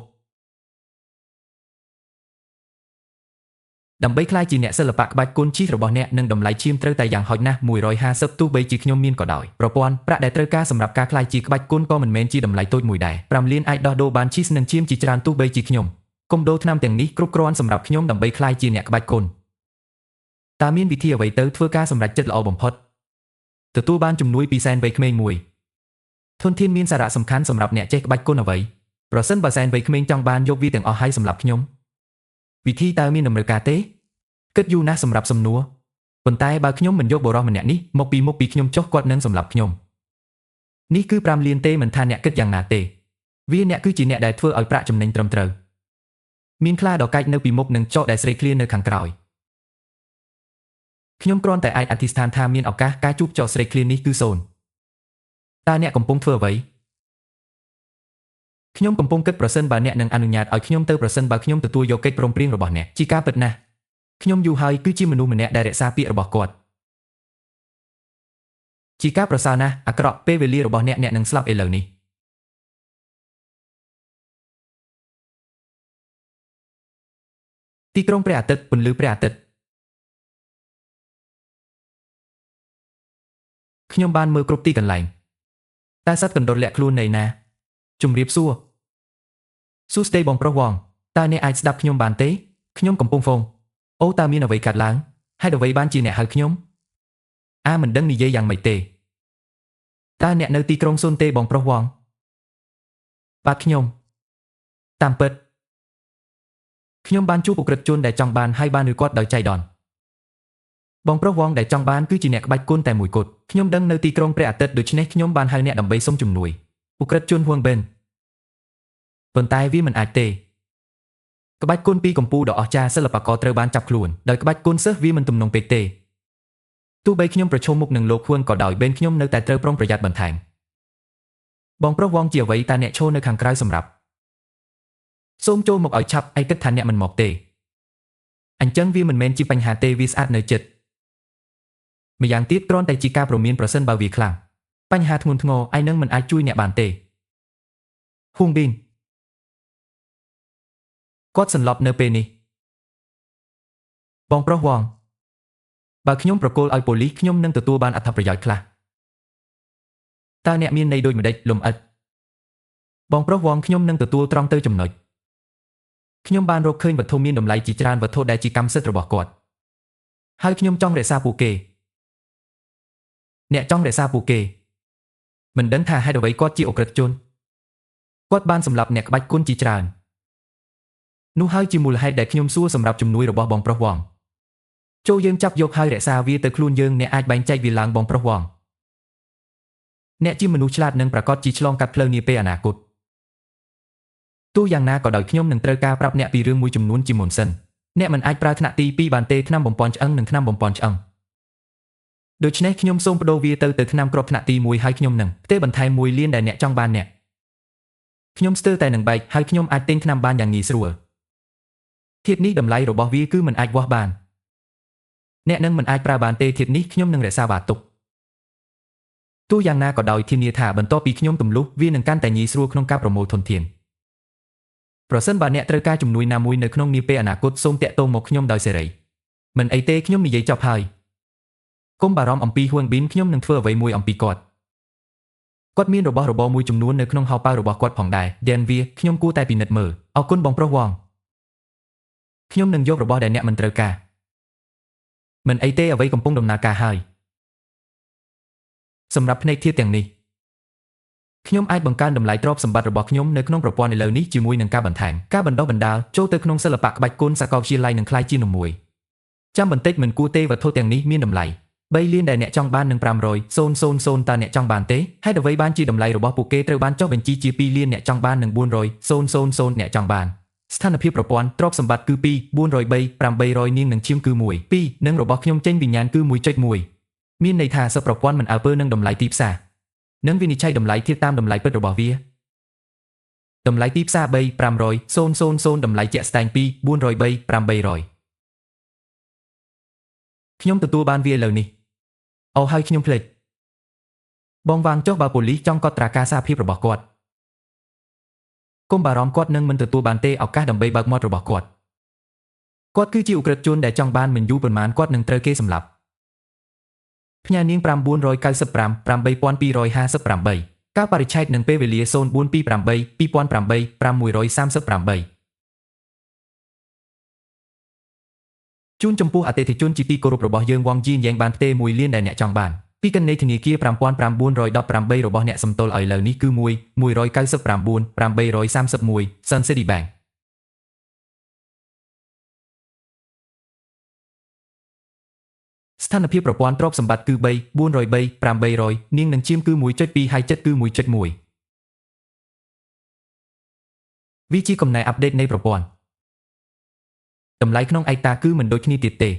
ដើម្បីក្លាយជាអ្នកសិល្បៈក្បាច់គុណជីរបស់អ្នកនឹងតម្លៃឈាមត្រូវតែយ៉ាងហោចណាស់150ទោះបីជាខ្ញុំមានក៏ដោយប្រព័ន្ធប្រាក់ដែលត្រូវការសម្រាប់ការក្លាយជាក្បាច់គុណក៏មិនមែនជាតម្លៃតូចមួយដែរ5លានអាចដោះដូរបានជីនិងឈាមជាច្រើនទោះបីជាខ្ញុំកុំដូរថ្នាំទាំងនេះគ្រប់គ្រាន់សម្រាប់ខ្ញុំដើម្បីក្លាយជាអ្នកក្បាច់គុណតើមានវិធីអ្វីទៅធ្វើការសម្រេចចិត្តល្អបំផុតទទួលបានជំនួយពីសែនវ័យក្មេងមួយធនធានមានសារៈសំខាន់សម្រាប់អ្នកចេះក្បាច់គុណអ្វីប្រសិនបើសែនវ័យក្មេងចង់បានយកវាទាំងអស់ឲ្យសម្រាប់ខ្ញុំវិធីតើមានតម្រូវការទេគិតយូរណាស់សម្រាប់សំណួរប៉ុន្តែបើខ្ញុំមិនយកបុរសម្នាក់នេះមកពីមុខពីខ្ញុំចុះគាត់នឹងសម្លាប់ខ្ញុំនេះគឺ5លានទេមិនថាអ្នកគិតយ៉ាងណាទេវាអ្នកគឺជាអ្នកដែលធ្វើឲ្យប្រាក់ចំណេញត្រឹមត្រូវមានខ្លាដ៏កាចនៅពីមុខនិងចកដែលស្រេកឃ្លាននៅខាងក្រោយខ្ញុំគ្រាន់តែអាចអធិស្ឋានថាមានឱកាសការជួបចកស្រេកឃ្លាននេះគឺសូន្យតើអ្នកកំពុងធ្វើអ្វីខ្ញុំកំពុងគិតប្រសិនបើអ្នកនឹងអនុញ្ញាតឲ្យខ្ញុំទៅប្រសិនបើខ្ញុំទទួលយកកិច្ចព្រមព្រៀងរបស់អ្នកជាការពិតណាស់ខ្ញុំយូរហើយគឺជាមនុស្សម្នាក់ដែលរក្សាពាក្យរបស់គាត់ជាការប្រសើរណាស់អាក្រក់ពេលវេលារបស់អ្នកអ្នកនឹងស្លាប់ឥឡូវនេះទីក្រុងព្រះអាទិត្យពន្លឺព្រះអាទិត្យខ្ញុំបានមើលគ្រប់ទីកន្លែងតែសត្វកណ្ដុរលាក់ខ្លួននៅណាជំរាបសួរសួស្តីបងប្រុសវងតើអ្នកអាចស្ដាប់ខ្ញុំបានទេខ្ញុំកំពុងហ្វងអូតើមានអ្វីកើតឡើងហេតុអ្វីបានជាអ្នកហៅខ្ញុំអាមិនដឹងនិយាយយ៉ាងម៉េចទេតើអ្នកនៅទីក្រុងស៊ុនទេបងប្រុសវងបាទខ្ញុំតាមពិតខ្ញុំបានជួបឧក្រិដ្ឋជនដែលចង់បានហើយបានឬគាត់ដោយចៃដន្យបងប្រុសវងដែលចង់បានគឺជាអ្នកក្បាច់គុណតែមួយគត់ខ្ញុំដឹងនៅទីក្រុងព្រះអាទិត្យដូច្នេះខ្ញុំបានហៅអ្នកដើម្បីសុំជំនួយឧក្រិដ្ឋជនហួងបិនប៉ុន្តែវាមិនអាចទេក្បាច់គុណពីកម្ពុជាដ៏អស្ចារ្យសិល្បករត្រូវបានចាប់ខ្លួនដោយក្បាច់គុណសិស្សវាមិនទំនងពេកទេទោះបីខ្ញុំប្រឈមមុខនឹងលោកហួនក៏ដោយបេនខ្ញុំនៅតែត្រូវប្រុងប្រយ័ត្នបន្ថែមបងប្រុសវងជាអ្វីតើអ្នកឈរនៅខាងក្រៅសម្រាប់សូមចូលមកឲ្យឆាប់ឯគិតថាអ្នកមិនមកទេអញ្ចឹងវាមិនមែនជាបញ្ហាទេវាស្អាតនៅចិត្តម្យ៉ាងទៀតគ្រាន់តែជាការព្រមានប្រសិនបើវាខ្លាំងបញ្ហាធ្ងន់ធ្ងរឯនឹងមិនអាចជួយអ្នកបានទេហួងប៊ីនគាត់សន្លប់នៅពេលនេះបងប្រុសវងបើខ្ញុំប្រគល់ឲ្យប៉ូលីសខ្ញុំនឹងទទួលបានអត្ថប្រយោជន៍ខ្លះតើអ្នកមានន័យដូចម្ដេចលំអិតបងប្រុសវងខ្ញុំនឹងទទួលត្រង់ទៅចំណុចខ្ញុំបានរកឃើញវត្ថុមានតម្លៃជាច្រើនវត្ថុដែលជាកម្មសិទ្ធិរបស់គាត់ហើយខ្ញុំចង់រក្សាពួកគេអ្នកចង់រក្សាពួកគេមិនដឹងថាហេតុអ្វីគាត់ជាឧក្រិដ្ឋជនគាត់បានសម្លាប់អ្នកក្បាច់គុណជាច្រើននោះហើយជាមូលហេតុដែលខ្ញុំសួរសម្រាប់ជំនួយរបស់បងប្រុសវងចូលយើងចាប់យកហើយរក្សាវាទៅខ្លួនយើងអ្នកអាចបែងចែកវាឡើងបងប្រុសវងអ្នកជាមនុស្សឆ្លាតនិងប្រាកដជាឆ្លងកាត់ផ្លូវនាពេលអនាគតទោះយ៉ាងណាក៏ដោយខ្ញុំនឹងត្រូវការប្រាប់អ្នកពីរឿងមួយចំនួនជាមុនសិនអ្នកមិនអាចប្រើថ្នាក់ទី2បានទេថ្នាំបំប៉នឆ្អឹងនិងថ្នាំបំប៉នឆ្អឹងដូច្នេះខ្ញុំសូមប្ដូរវាទៅថ្នាំគ្រាប់ថ្នាក់ទី1ហើយខ្ញុំនឹងផ្ទេរបន្ថែម1លានដែលអ្នកចង់បានអ្នកខ្ញុំស្ទើរតែនឹងបែកហើយខ្ញុំអាចទិញថ្នាំបានយ៉ាងងាយស្រួលធាតុនេះតម្លៃរបស់វាគឺមិនអាចវាស់បានអ្នកនឹងមិនអាចប្រើបានទេធាតុនេះខ្ញុំនឹងរក្សាវាទុកទោះយ៉ាងណាក៏ដោយធានាថាបន្ទាប់ពីខ្ញុំទម្លុះវានឹងកាន់តែងាយស្រួលក្នុងការប្រមូលធនធានប្រសិនបើអ្នកត្រូវការជំនួយណាមួយនៅក្នុងនាពេលអនាគតសូមទាក់ទងមកខ្ញុំដោយសេរីមិនអីទេខ្ញុំនិយាយចប់ហើយកុំបារម្ភអំពីហួងប៊ីនខ្ញុំនឹងធ្វើអ្វីមួយអំពីគាត់គាត់មានរបស់របរមួយចំនួននៅក្នុងហោប៉ៅរបស់គាត់ផងដែរយ៉ាងវាខ្ញុំគួរតែពិនិត្យមើលអរគុណបងប្រុសវងខ្ញុំនឹងយករបស់ដែលអ្នកមិនត្រូវការមិនអីទេអ្វីកំពុងដំណើរការហើយសម្រាប់ភ្នែកធៀបទាំងនេះ ខ្ញុំអាចបង្កើនតម្លៃទ្រព្យសម្បត្តិរបស់ខ្ញុំនៅក្នុងប្រព័ន្ធឥឡូវនេះជាមួយនឹងការបន្ថែមការបណ្ដុះបណ្ដាលចូលទៅក្នុងសិល្បៈក្បាច់គុណសាកលវិទ្យាល័យនឹងក្លាយជានំមួយចាំបន្តិចមិនគួរទេវត្ថុទាំងនេះមានតម្លៃ3លានដែលអ្នកចង់បាននឹង500,000តើអ្នកចង់បានទេហេតុអ្វីបានជាតម្លៃរបស់ពួកគេត្រូវបានចុះបញ្ជីជា2លានអ្នកចង់បាននឹង400,000អ្នកចង់បានស្ថានភាពប្រព័ន្ធទ្រព្យសម្បត្តិគឺ2 403 800នាងនឹងឈាមគឺ1 2និងរបស់ខ្ញុំចេញវិញ្ញាណគឺ 1.1 មានន័យថាសិប្រព័ន្ធមិនអើពើនឹងតម្លៃទីផ្សារនិងវិនិច្ឆ័យតម្លៃធៀបតាមតម្លៃពិតរបស់វាតម្លៃទីផ្សារ3 500,000តម្លៃជាក់ស្ដែង2 403 800ខ្ញុំទទួលបានវាឥឡូវនេះអូហើយខ្ញុំភ្លេចបងវាងចុះបើប៉ូលីសចង់កត់ត្រាការសារភាពរបស់គាត់កុំបារម្ភគាត់នឹងមិនទទួលបានទេឱកាសដើម្បីបើកមាត់របស់គាត់គាត់គឺជាឧក្រិដ្ឋជនដែលចង់បានមិនយូរប៉ុន្មានគាត់នឹងត្រូវគេសម្លាប់ផ្ញើនាង995 8258កាលបរិច្ឆេទនឹងពេលវេលា0428 2008 638ជូនចំពោះអតិថិជនជាទីគោរពរបស់យើងវងយីនយ៉ាងបានផ្ទេរ1លានដែលអ្នកចង់បានពីកណនីធនាគារ5918របស់អ្នកសំទល់ឲ្យឥឡូវនេះគឺ1 199 831 Sun City Bank ស្ថានភាពប្រព័ន្ធទ្រព្យសម្បត្តិគឺ3 403 800នាងនឹងឈាមគឺ 1.2 ហើយចិត្តគឺ 1.1 វាជាកំណែអាប់ដេតនៃប្រព័ន្ធតម្លៃក្នុងឯកតាគឺមិនដូចគ្នាទៀតទេ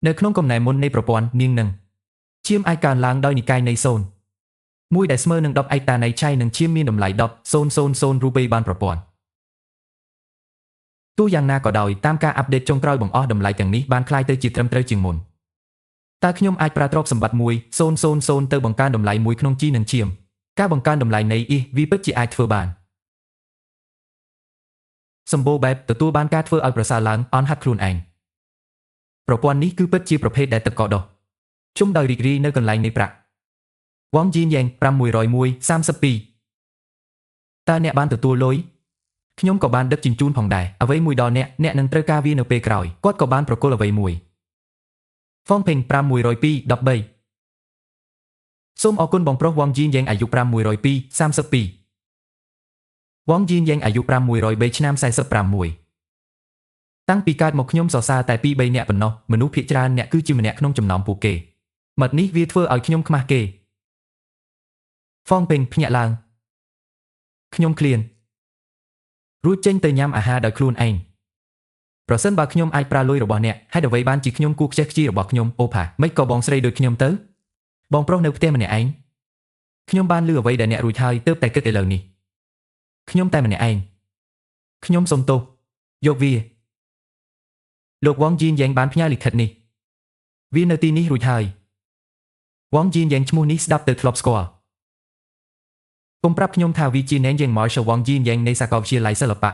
នៅក្នុងកំណែមុននៃប្រព័ន្ធនាងនឹងឈាមអាចកើនឡើងដោយនិកាយនៃ0មួយដែលស្មើនឹង10ឯកតានៃឆៃនិងឈាមមានតម្លៃ10,000រូបិយបានប្រព័ន្ធទោះយ៉ាងណាក៏ដោយតាមការអាប់ដេតចុងក្រោយបង្អស់តម្លៃទាំងនេះបានក្លាយទៅជាត្រឹមត្រូវជាងមុនតើខ្ញុំអាចប្រើទ្រព្យសម្បត្តិ1,000ទៅបង្កើនតម្លៃមួយក្នុងជីនិងឈាមការបង្កើនតម្លៃនៃអ៊ីវាពិតជាអាចធ្វើបានសម្បូរបែបទទួលបានការធ្វើឲ្យប្រសើរឡើងអន់ហាត់ខ្លួនឯងប្រព័ន្ធនេះគឺពិតជាប្រភេទដែលទឹកកកដោះជុំដោយរីករាយនៅកន្លែងនៃប្រាក់វងយីនយ៉ាង601 32តើអ្នកបានទទួលលុយខ្ញុំក៏បានដឹកជញ្ជូនផងដែរអ្វីមួយដល់អ្នកអ្នកនឹងត្រូវការវានៅពេលក្រោយគាត់ក៏បានប្រគល់អ្វីមួយហ្វងភេង602 13សូមអរគុណបងប្រុសវងយីនយ៉ាងអាយុ602 32វងយីនយ៉ាងអាយុ603ឆ្នាំ46តាំងពីកើតមកខ្ញុំសរសើរតែ2 3នាក់ប៉ុណ្ណោះមនុស្សភាគច្រើនអ្នកគឺជាម្នាក់ក្នុងចំណោមពួកគេមាត់នេះវាធ្វើឲ្យខ្ញុំខ្មាស់គេហ្វងពេងភ្ញាក់ឡើងខ្ញុំឃ្លានរួចចេញទៅញ៉ាំអាហារដោយខ្លួនឯងប្រសិនបើខ្ញុំអាចប្រើលុយរបស់អ្នកហេតុអ្វីបានជាខ្ញុំគួរខ្ជះខ្ជាយរបស់ខ្ញុំអូផាមិនក៏បងស្រីដូចខ្ញុំទៅបងប្រុសនៅផ្ទះម្នាក់ឯងខ្ញុំបានលឺអ្វីដែលអ្នករួចហើយទើបតែគិតឥឡូវនេះខ្ញុំតែម្នាក់ឯងខ្ញុំសូមទោសយកវាលោកវងយីនយ៉ាងបានផ្ញើលិខិតនេះវានៅទីនេះរួចហើយវងយីនយ៉ាងឈ្មោះនេះស្ដាប់ទៅធ្លាប់ស្គាល់កុំប្រាប់ខ្ញុំថាវាជាណែនយ៉ាង Marshall វងយីនយ៉ាងនៃសាកលវិទ្យាល័យសិល្បៈ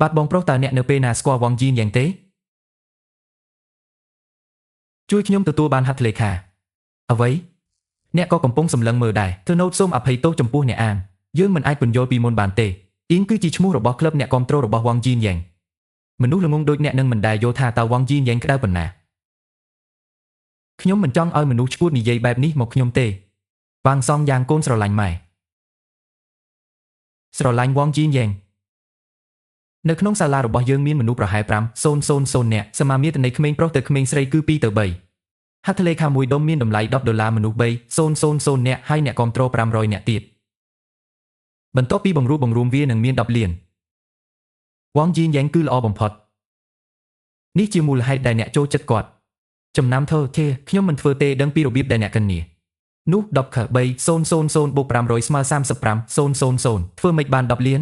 បាទបងប្រុសតើអ្នកនៅពេលណាស្គាល់វងយីនយ៉ាងទេជួយខ្ញុំទទួលបានហត្ថលេខាអ្វីអ្នកក៏កំពុងសម្លឹងមើលដែរធ្វើណូតសូមអភ័យទោសចំពោះអ្នកអានយើងមិនអាចពន្យល់ពីមុនបានទេអ៊ីងគឺជាឈ្មោះរបស់ក្លឹបអ្នកគាំទ្ររបស់វងយីនយ៉ាងមនុស្សល្ងងដូចអ្នកនឹងមិនដែលយល់ថាតើវងយីនយ៉ាងក្តៅប៉ុណ្ណាខ្ញុំមិនចង់ឲ្យមនុស្សឈួតនិយាយបែបនេះមកខ្ញុំទេវ៉ាងសងយ៉ាងកូនស្រឡាញ់ម៉ែស្រឡាញ់វងយីនយ៉ាងនៅក្នុងសាលារបស់យើងមានមនុស្សប្រហែល5,000នាក់សមាមាត្រនៃក្មេងប្រុសទៅក្មេងស្រីគឺ2ទៅ3ហត្ថលេខាមួយដុំមានតម្លៃ10ដុល្លារមនុស្ស3,000នាក់ហើយអ្នកគាំទ្រ500នាក់ទៀតបន្ទាប់ពីបង្រួបបង្រួមវានឹងមាន10លានវងយីនយ៉ាងគឺល្អបំផុតនេះជាមូលហេតុដែលអ្នកចូលចិត្តគាត់ចំណាំធ្វើទេខ្ញុំមិនធ្វើទេដឹងពីរបៀបដែលអ្នកកិននេះនោះ10ខ3,000បូក500ស្មើ35,000ធ្វើម៉េចបាន10លាន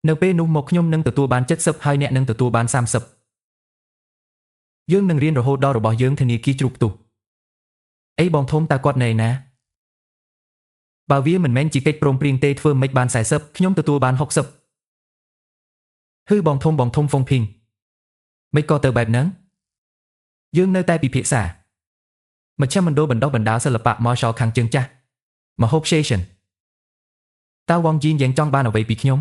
នៅពេលនោះមកខ្ញុំនឹងទទួលបាន70ហើយអ្នកនឹងទទួលបាន30យើងនឹងរៀនរហូតដល់របស់យើងធនាគារជ្រុះផ្ទុះអីបងធំតើគាត់នៅឯណាបើវាមិនមែនជាកិច្ចព្រមព្រៀងទេធ្វើម៉េចបាន40ខ្ញុំទទួលបាន60ហឺបងធំបងធំហ្វុងភីងមិនក៏ទៅបែបហ្នឹងយើងនៅតែពិភាក្សាមជ្ឈមណ្ឌលបណ្ដុះបណ្ដាលសិល្បៈ Marshall ខាងជើងចាស់មហូប Station តើវងយីនយ៉ាងចង់បានអ្វីពីខ្ញុំ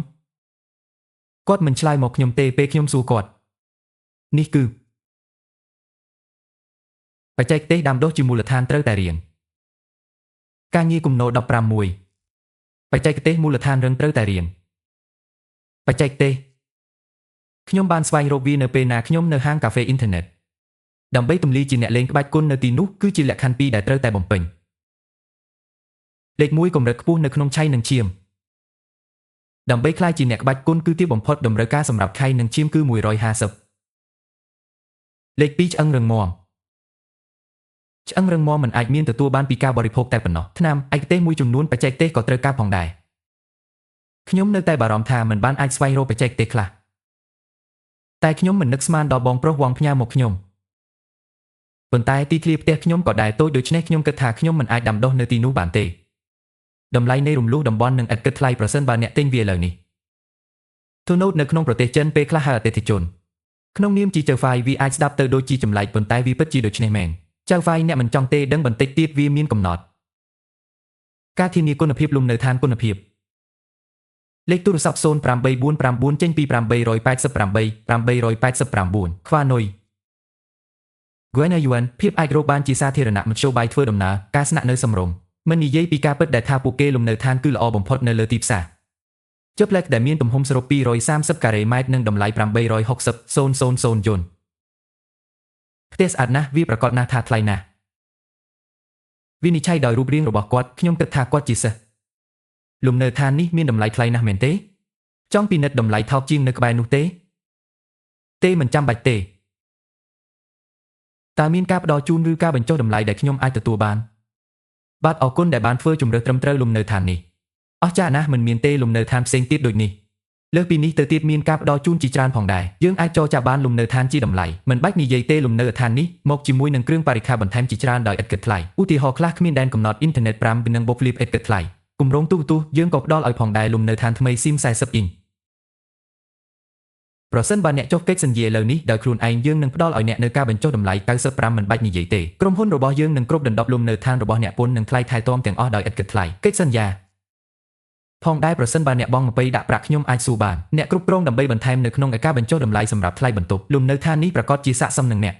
គាត់មិនឆ្លើយមកខ្ញុំទេពេលខ្ញុំសួរគាត់នេះគឺបច្ចេកទេសដាំដុះជាមូលដ្ឋានត្រូវតែរៀន ការងារគំនរ15 1បច្ចេកទេសមូលដ្ឋានរឹងត្រូវតែរៀនបច្ចេកទេសខ្ញុំបានស្វែងរកវានៅពេលណាខ្ញុំនៅហាងកាហ្វេអ៊ីនធឺណិតដើម្បីទម្លាយជាអ្នកលេងក្បាច់គុណនៅទីនោះគឺជាលក្ខខណ្ឌពីរដែលត្រូវតែបំពេញលេខ1កម្រិតខ្ពស់នៅក្នុងឆៃនិងឈាមដើម្បីក្លាយជាអ្នកក្បាច់គុណគឺទាបបំផុតតម្រូវការសម្រាប់ឆៃនិងឈាមគឺ150លេខ2ឆ្អឹងរឹងមាំឆ្អឹងរឹងមាំមិនអាចមានទទួលបានពីការបរិភោគតែប៉ុណ្ណោះថ្នាំឯកទេសមួយចំនួនបច្ចេកទេសក៏ត្រូវការផងដែរខ្ញុំនៅតែបារម្ភថាមិនបានអាចស្វែងរកបច្ចេកទេសខ្លះតែខ្ញុំមិននឹកស្មានដល់បងប្រុសវងផ្ញើមកខ្ញុំប៉ុន្តែទីធ្លាផ្ទះខ្ញុំក៏ដែរតូចដូច្នេះខ្ញុំគិតថាខ្ញុំមិនអាចដាំដុះនៅទីនោះបានទេតម្លៃនៃរំលោះតំបន់នឹងឥតគិតថ្លៃប្រសិនបើអ្នកទិញវាឥឡូវនេះទូណូតនៅក្នុងប្រទេសចិនពេលខ្លះហៅអតិថិជនក្នុងនាមជាចៅហ្វាយវាអាចស្ដាប់ទៅដូចជាចម្លែកប៉ុន្តែវាពិតជាដូច្នេះមែនចៅហ្វាយអ្នកមិនចង់ទេដឹងបន្តិចទៀតវាមានកំណត់ការធានាគុណភាពលំនៅឋានគុណភាពលេខទូរស័ព្ទ08349ចេញពី888 889ខ្វានុយ Gwen Yuan ភាពអាចរកបានជាសាធារណៈមធ្យោបាយធ្វើដំណើរការស្នាក់នៅសមរម្យមិននិយាយពីការពិតដែលថាពួកគេលំនៅឋានគឺល្អបំផុតនៅលើទីផ្សារជើផ្លែកដែលមានទំហំសរុប230ការ៉េម៉ែត្រនិងតម្លៃ860,000យួនផ្ទះស្អាតណាស់វាប្រកាសណាស់ថាថ្លៃណាស់វិនិច្ឆ័យដោយរូបរាងរបស់គាត់ខ្ញុំគិតថាគាត់ជាសិស្សលំនៅឋាននេះមានតម្លៃថ្លៃណាស់មែនទេចង់ពិនិត្យតម្លៃថោកជាងនៅក្បែរនោះទេទេមិនចាំបាច់ទេតើមានការផ្ដល់ជូនឬការបញ្ចុះតម្លៃដែលខ្ញុំអាចទទួលបានបាទអរគុណដែលបានធ្វើជម្រើសត្រឹមត្រូវលំនៅឋាននេះអស្ចារ្យណាស់មិនមានទេលំនៅឋានផ្សេងទៀតដូចនេះលើសពីនេះទៅទៀតមានការផ្ដល់ជូនជាច្រើនផងដែរយើងអាចចរចាបានលំនៅឋានជាតម្លៃមិនបាច់និយាយទេលំនៅឋាននេះមកជាមួយនឹងគ្រឿងបរិក្ខារបន្ថែមជាច្រើនដោយឥតគិតថ្លៃឧទាហរណ៍ខ្លះគ្មានដែនកំណត់អ៊ីនធឺណិត5និងបូក Flip ឥតគិតថ្លៃគម្រោងទូរទស្សន៍យើងក៏ផ្ដល់ឲ្យផងដែរលំនៅឋានថ្មីស៊ីម40អ៊ីងប្រសិនបើអ្នកចុះកិច្ចសន្យាលើនេះដោយខ្លួនឯងយើងនឹងផ្ដល់ឲ្យអ្នកនៅការបញ្ចុះតម្លៃ95មិនបាច់និយាយទេក្រុមហ៊ុនរបស់យើងនឹងគ្រប់ដណ្ដប់លំនៅឋានរបស់អ្នកពន្ធនិងថ្លៃថែទាំទាំងអស់ដោយឥតគិតថ្លៃកិច្ចសន្យាផងដែរប្រសិនបើអ្នកបង20ដាក់ប្រាក់ខ្ញុំអាចសួរបានអ្នកគ្រប់គ្រងដើម្បីបន្ថែមនៅក្នុងឯការបញ្ចុះតម្លៃសម្រាប់ថ្លៃបន្ទប់លំនៅឋាននេះប្រកាសជាស័ក្តិសមនឹងអ្នក